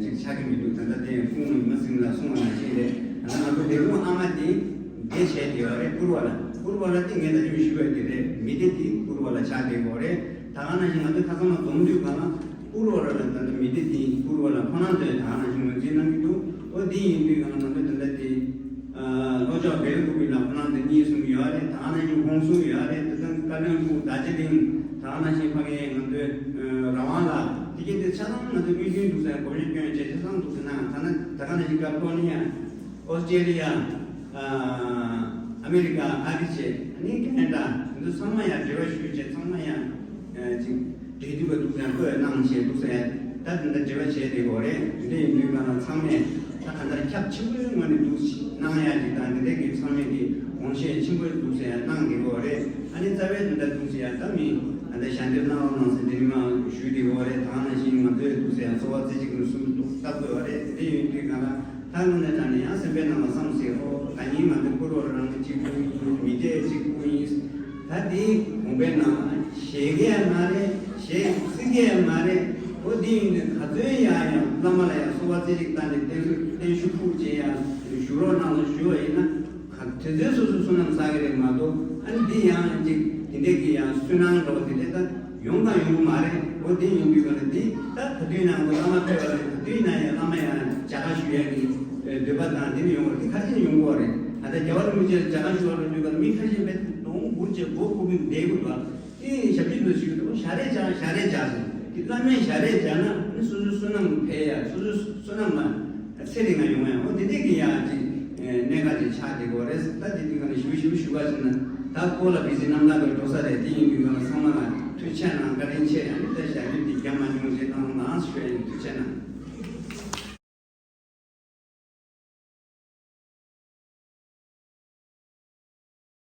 ཅིག་ཆགས་ཀྱི་མི་འདུག་ད་ལྟ་དེ་ཁུངས་ལ་མ་ཟིན་ལ་གསུང་བ་ནང་བཞིན་རེད། ད་ལྟ་ང་ཚོ་ལས་ཁུངས་ཨ་མ་དེ་འདི་བྱས་བསྡད་ཡོད་རེད། བཀུར་བ་ལ་བཀུར་བ་ལ་དེ་ངས་ད་ཅུང་ཞུ་བ་དེ་རེད། མི་སྡེ་དེ་བཀུར་བ་ལ་ཆགས་བསྡད་ཡོད་རེད། ད་ག་ནང་བཞིན་ང་ཚོ་ཁ་སང་ལ་འཛོམས་དུས་ག་ལ། བཀུར་བ་ལ་ད་ལྟ་མི་སྡེ་འདིའི་བཀུར་བ་ལ་ཁོ་རང་ཚོས་ད་ག་ནང་བཞིན་ངོས་འཛིན་གནང་གི་འདུག་ཨོ་འདི་ཡིན་དུས་ག་ལ་ང་ཚོས་ད་ལྟ་དེ་ལྷོ་ཕྱོགས་བེ་ལ་ཀུ་པི་ལ་ཁོ་རང་ཚོས་གཉིས་གསུམ་ཡོད་རེད། ད་ག་ནང་བཞིན་ཧོང་སུ་ཡོད་རེད། ད་ལྟ་བཀའ་བློན་སྐུ་རྡོ་རྗེ་གླིང་། ད་ག་ནང་བཞིན་ཕ་གིའི་ང་ཚོའི་རང་དབང་ལ་དེ་གའི་དེ་ཆ་ཚང་ང་ཚོས་དངུལ་རྒྱུན་འདུག་ཟེར་གོ་ཤེས་སྐྱོན་བྱས་ཆ་ཚང་འདུག་ཟེར་ན་ད་ནི་ད་ག་ནང་བཞིན་ཀ་ལི་ཕོར་ནི་ཡ། ཨོ་སི་ཀྲེ་ལི་ཡ། ཨ་མེ་རི་ཀ། ཨ་རི་བྱས་ཨ་ནི་ཁེ་ན་ཌ། འདི་ཚོ་ཚང་མ་ཡང་འབྲེལ་བ་ཞུས་བྱས་ཚང་མ་ཡང་ཅིག་འབྲེལ་མཐུད་པ་འདུག་ཟེར་བཀོད་གནང་བྱས་འདུག་ཟེར་ད་དེ་འདྲ་འབྲེལ་བ་བྱས་བསྡད་ཡོད་རེད། དེ་འདྲ་ཡིན་དུས་ག་ལ་ཚང་མས་ ད་གང་ལྟར་ཁྱབ་ཆེན་པོའི་ངོས་ནས་འདུག་སེ་གནང་ཡ་ཅིག་དང་། འདི་འདྲའི་གི་ཚང་མས་ཀྱི་དགོངས་བཞེས་ཆེན་པོ་འདུག་སེ་ཡང་གནང་གི་ཡོད་རེད། ཨ་ནི་རྩ་བའི་དོན་དག་འདུག་སེ་ཡང་ད་མི་ཨ་ད་ཞལ་འདེབས་གནང་རོགས་གནང་ཟེར་འདི་ནི་མ་ཞུས་བསྡད་ཡོད་རེད། ད་ག་ནང་བཞིན་ང་ཚོའི་འདུག་སེ་ཡང་འཚོ་བ་རྩེ་གཅིག་ནས་གསུམ་འདུག་བཏབ་དགོས་པ་རེད། དེ་ཡིན་དུས་གང་ལ་ད་དངོས་གནས་དྲང་གནས་ཡང་སེམས་པའི་ནང་ལ་བསམ་སྲིད། ཨོ་ད་ཉིན་ང་ཚོའི་བཀུར་འོག་རང་གཅིག་པུ་ཡིན། མི་སྐད་གཅིག་པུ་ཡིན། ད་དེའི་དགོངས་པའི་ནང་བཞེས་ཀྱི་ཡང་མ་རེད། བཞེས་སྲིད་ཀྱི་ཡང་མ་རེད། འོ་དེ་ཡིན་དུས་ག་ཚོད་ཡང་ཡང་བླ་མ་ལ་ཡང་གསོལ་བ་རྩེ་གཅིག་བཏང་ནས་བརྟན་བཞུགས་བརྟན་བཞུགས་ཕུལ་བྱས་ཡང་བཞུགས་རོགས་གནང་ལ་ཞུ་བ་ཡིན་ན། ག་དེ་ཚོའི་སོ་སོ་བསོད་ནམས་བསགས་ཀྱི་རེད་མ་གཏོགས། ཨ་ནི་འདི་ཡང་ཅིག་དེ་འདྲས་ཀྱི་ཡང་སུན་སྣང་འདྲ་བ་དེ་འདྲས་ད་ཡོང་དང་ཡོང་གི་མ་རེད། འོ་དེ་ཡིན་དུས་ག་ལ་འདི་ད་ག་དུས་ནང་གི་བླ་མ་ཕེབས་པ་རེད། ག་དུས་ན་ཡང་བླ་མ་ཡང་མཇལ་ཁ་ཞུ་ཡ་གི་འདོད་པ་དང་དེ་ནི་ཡོང་བ་རེད། ཁ་ཅིག་ཡོང་གི་རེད། ད་ལྟ་རྒྱལ་བ་རིན་པོ་ཆེ་ལ་མཇལ་ཁ་ཞུ་བ་རེད་འདུག་ག་ལ་མི་ཁ་ཅིག་བས་ལོང་བུར་བྱས་སྒོ་ཁུག་གི་བསྡད་དགོས་འདུག་དེ་ཞབས་ཕྱི་དུ་ཞུས་འདུག་ཞལ་རས་སྦྱར་ཞལ་རས་སྦྱར་སོང་། དེ་བླ་མས་ཞལ་རས་སྦྱར་ན་ནི་སོ་སོའི་བསོད་ནམས་འཕེལ་ཡ། སོ་སོའི་བསོད་ནམས་ལ་ཚེ་རིང་ང་ཡོང་ཡ། འོ་དེ་འདྲས་ཀྱི་ཡ་ཅིག་གནད་འགག་ཅིག་ཆགས་བསྡད་ཀྱི་རེད། ད་དེ་དུས་ག་ལ་ཞུ་ཞུ་ཞུ་བ་ཞིག་ན་ད་སྐོར་ལ་བི་ཟི་རྣམ་དག་གི་འགྲོ་ས་རེད། དེ་ཡིན་དུས་ག་ལ་ཚང་མ་ལ་ཐུགས་རྗེ་ཆེ་གནང་། བཀའ་དྲིན་ཆེ། ཡང་ནི་ད་ཞལ་འདེབས་འདི་རྒྱ་མ་ཉུང་ཞེས་གནང་གནང་ཞུ་ཡ་ཡིན། ཐུགས་རྗེ་གནང་།